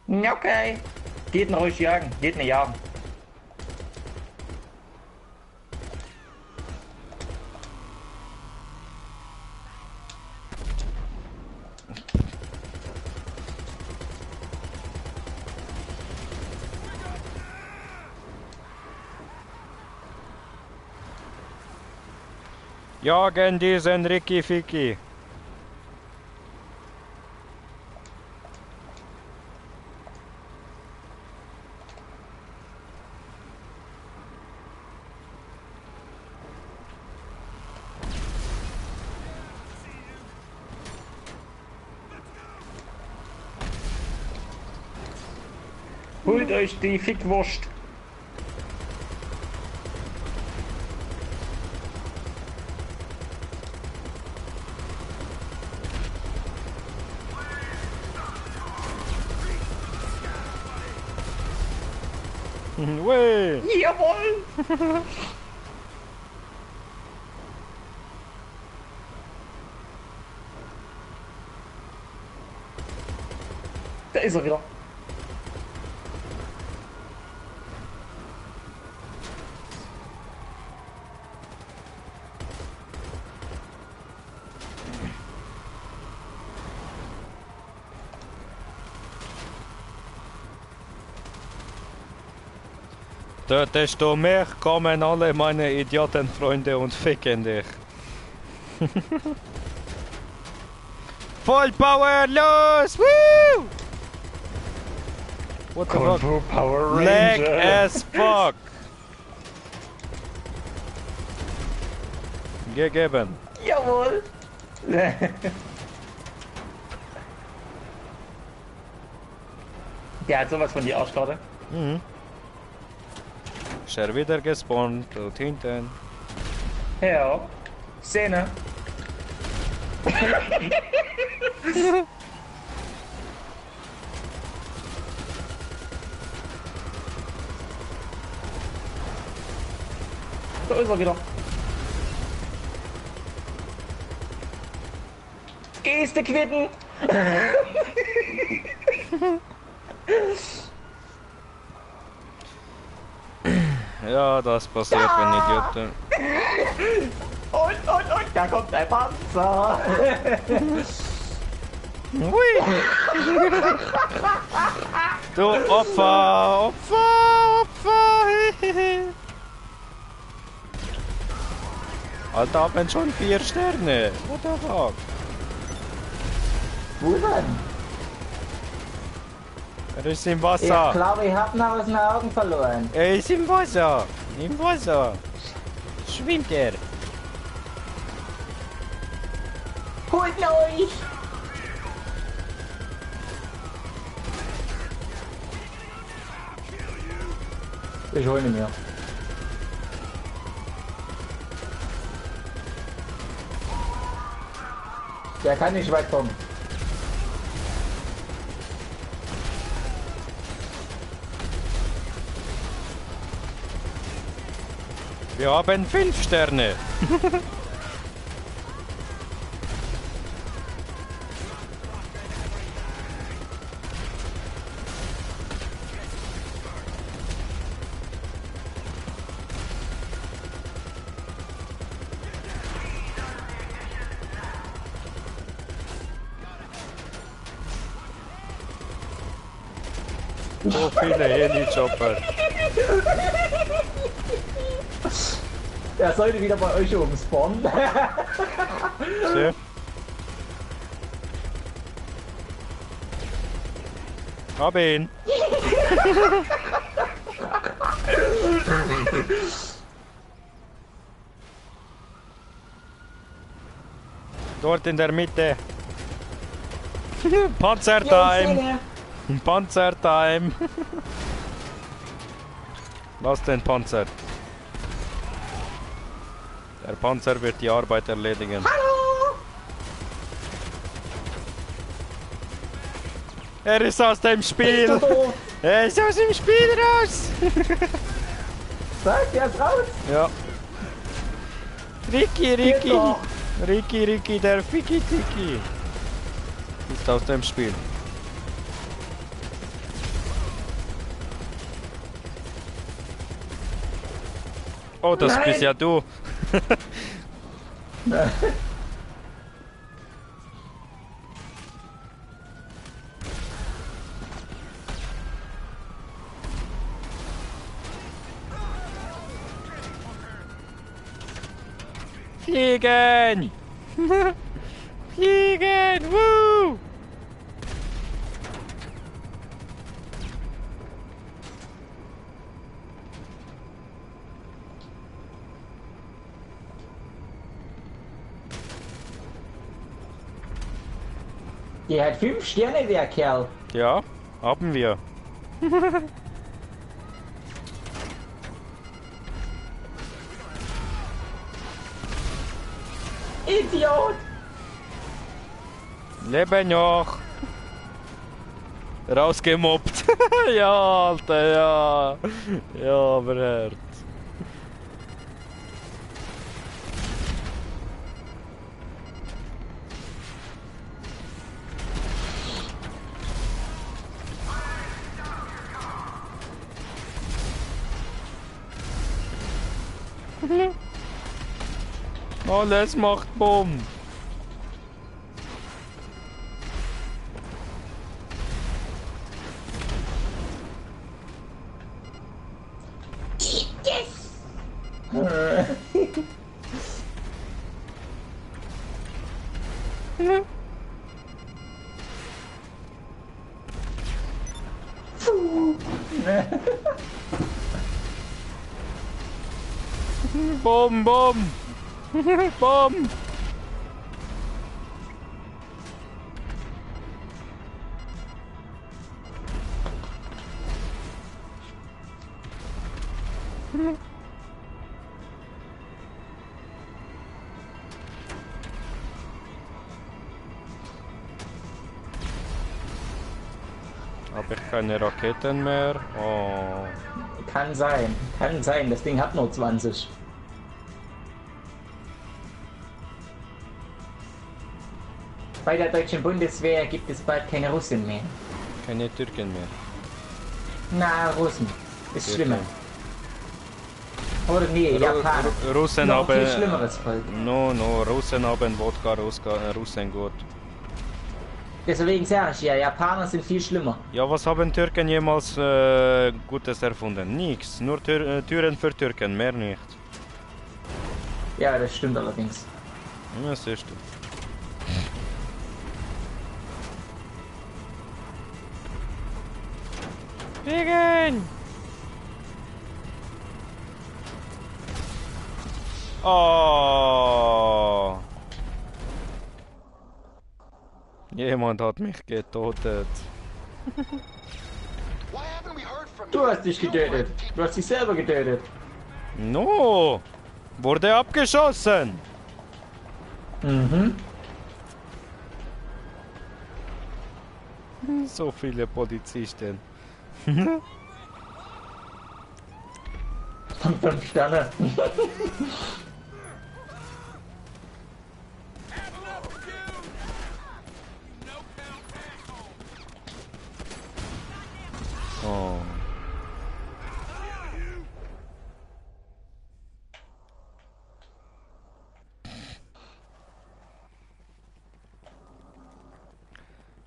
Okay. Geht ihn ruhig jagen. Geht ihn jagen. Jagen diesen Ricky Ficky. Holt euch die Fickwurst. Weh! Jawohl! Da ist er wieder. Desto mehr kommen alle meine Idiotenfreunde und ficken dich. Voll Power, los! Woo! What the Kung fuck? Fu Power Lag Ranger. as fuck! Gegeben. Jawohl. Der hat sowas von die Arschkarte. Ist er wieder gespawnt, dort hinten. Ja. Szene. Da ist er wieder. Geste quitten. Ja, das passiert, wenn Idioten. Und, da kommt ein Panzer. Hui! Du Opfer! Alter, haben schon 4 Sterne. What the fuck? Wo denn? Er ist im Ich Wasser. glaube, ich habe ihn aus den Augen verloren. Er ist im Wasser. Im Wasser. Schwimmt er. Holt ihn euch! Ich hol ihn mir. Der kann nicht weit kommen. Wir haben 5 Sterne. So viele Heli-Chopper. Er sollte wieder bei euch oben spawnen. So. Hab ihn. Dort in der Mitte. Panzertime. Panzertime. Was denn Panzer? Der Panzer wird die Arbeit erledigen. Hallo! Er ist aus dem Spiel. Er ist aus dem Spiel raus. Sag, der ist raus! Ja. Ricky, Geht Ricky. doch. Ricky, der Ficky Tiki. Ist aus dem Spiel. Oh, das Nein. bist ja du. Fliegen! Fliegen! Woo! Der hat 5 Sterne, der Kerl. Ja, haben wir. Idiot! Leben noch. Rausgemobbt. Ja, Alter, ja. Ja, aber Herz. Alles macht Bumm. Bumm, Bumm. Bom! Habe ich keine Raketen mehr? Oh. Kann sein. Kann sein. Das Ding hat nur 20. Bei der deutschen Bundeswehr gibt es bald keine Russen mehr. Keine Türken mehr. Na, Russen. Ist schlimmer. Oder nee, Japaner. Russen Noch viel haben... schlimmeres Volk. No, Russen haben Wodka, Russen gut. Deswegen sage ich ja, Japaner sind viel schlimmer. Ja, was haben Türken jemals Gutes erfunden? Nichts. Nur Türen für Türken, mehr nicht. Ja, das stimmt allerdings. Ja, siehst du. Fliegen! Oh! Jemand hat mich getötet. Why haven't we heard from Du hast dich getötet. Du hast dich selber getötet. No! Wurde abgeschossen! Mhm. So viele Polizisten. 5 Sterne. Oh.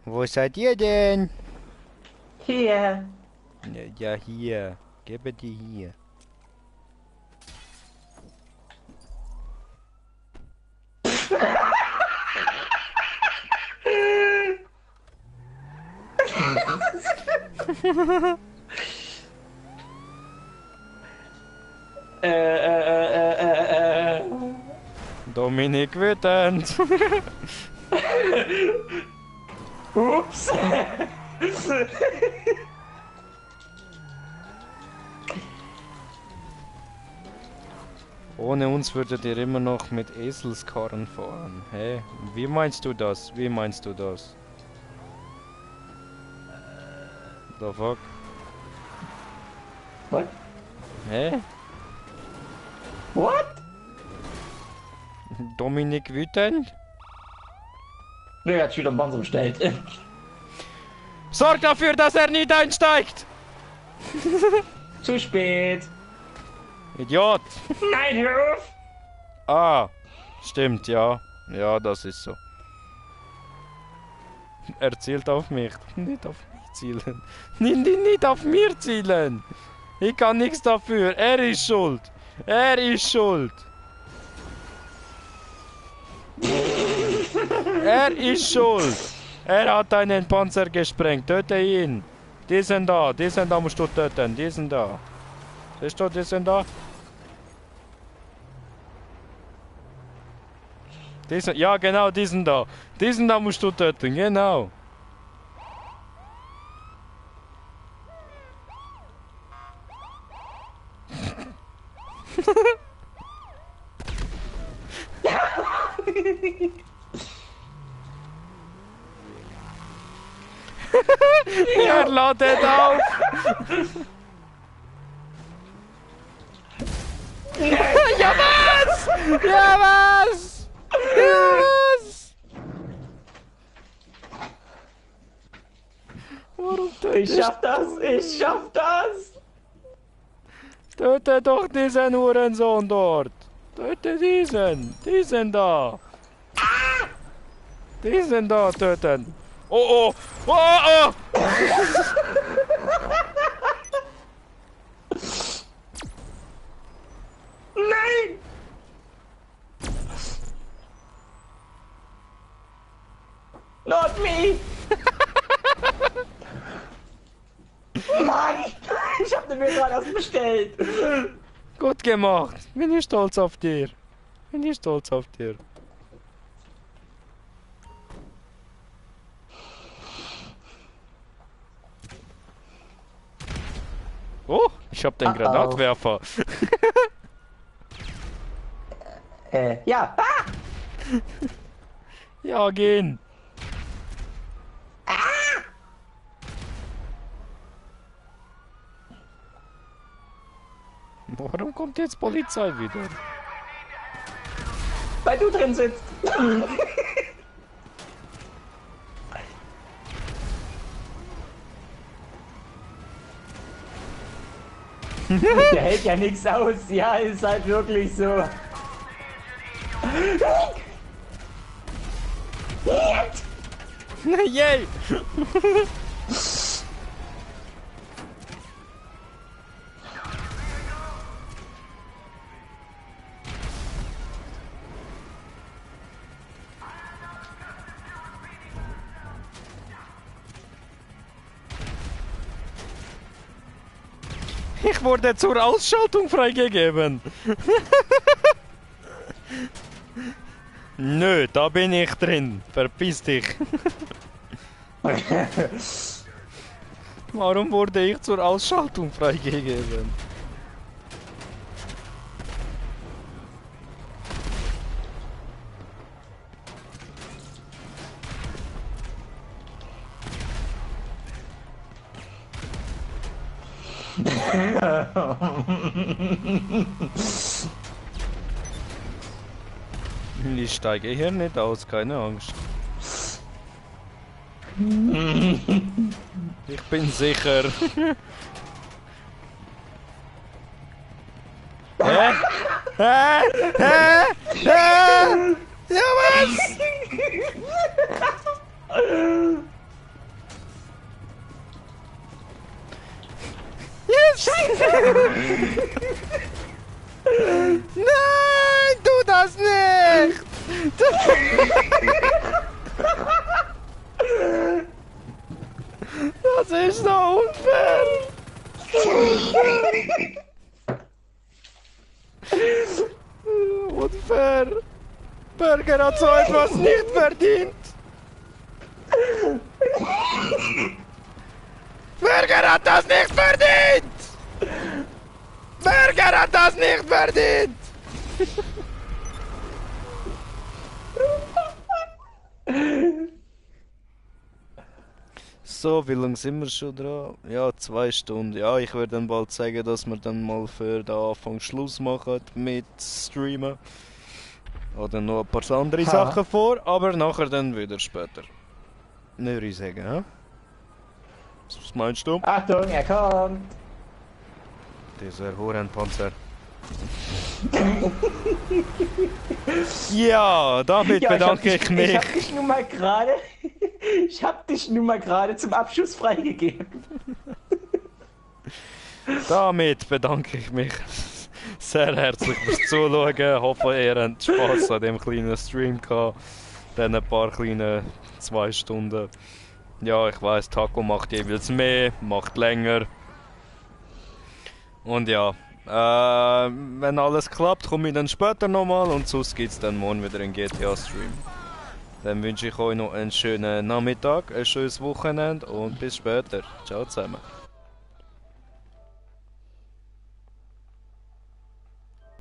Wo seid ihr denn? Hier. Ja, hier. Gebe die hier. Dominik wütend. Ups. Ohne uns würdet ihr immer noch mit Eselskarren fahren. Hä? Wie meinst du das? Wie meinst du das? The fuck? What? Hä? What? Dominik wütend? Nee, er hat schon wieder einen Panzer bestellt. Sorg dafür, dass er nicht einsteigt! Zu spät. Idiot! Nein, hör auf. Ah, stimmt, ja. Ja, das ist so. Er zielt auf mich. Nicht auf mich zielen. Nicht auf mir zielen! Ich kann nichts dafür. Er ist schuld. Er ist schuld. Er ist schuld. Er hat einen Panzer gesprengt. Töte ihn. Diesen da musst du töten. Diesen da. Siehst du diesen da? Diesen, ja genau, diesen da. Diesen da musst du töten, genau. Er ladet auf! Ja was? Ja was? Ja was? Warum Ich schaff das. Ich schaff das. Töte doch diesen Hurensohn dort! Töte diesen! Diesen da! Diesen da töten! Oh oh! Oh oh! Nein. Not me. Mann. Ich hab den mir gerade erst bestellt. Gut gemacht! Bin ich stolz auf dir! Bin ich stolz auf dir. Oh, ich hab den Uh-oh. Granatwerfer. Ja. Ah! Ja, gehen. Warum kommt jetzt Polizei wieder? Weil du drin sitzt. Der hält ja nichts aus. Ja, ist halt wirklich so. Yay! Ich wurde zur Ausschaltung freigegeben. Nö, da bin ich drin. Verpiss dich. Warum wurde ich zur Ausschaltung freigegeben? Ich steige hier nicht aus, keine Angst. Ich bin sicher. Hä? Hä? Hä? Hä? Ja, was? Yes! Nein, tu das nicht! Das ist so unfair! Unfair! Burger hat so etwas nicht verdient! Burger hat das nicht verdient! Burger hat das nicht verdient! So, wie lange sind wir schon dran? Ja, 2 Stunden. Ja, ich werde dann bald sagen, dass wir dann mal für den Anfang Schluss machen mit Streamen. Oder noch ein paar andere Sachen vor, aber nachher dann wieder später. Nicht würde ich sagen, hä? Was meinst du? Achtung, er kommt. Dieser Hurenpanzer. Ja, damit bedanke ich mich. Ich hab dich nun mal gerade. Ich hab dich nun mal gerade zum Abschuss freigegeben. Damit bedanke ich mich sehr herzlich fürs Zuschauen. Hoffe, ihr habt Spaß an dem kleinen Stream gehabt. Dann ein paar kleine 2 Stunden. Ja, ich weiß, Taco macht jeweils mehr, macht länger. Und ja, wenn alles klappt, komme ich dann später nochmal und sonst gibt es dann morgen wieder einen GTA-Stream. Dann wünsche ich euch noch einen schönen Nachmittag, ein schönes Wochenende und bis später. Ciao zusammen.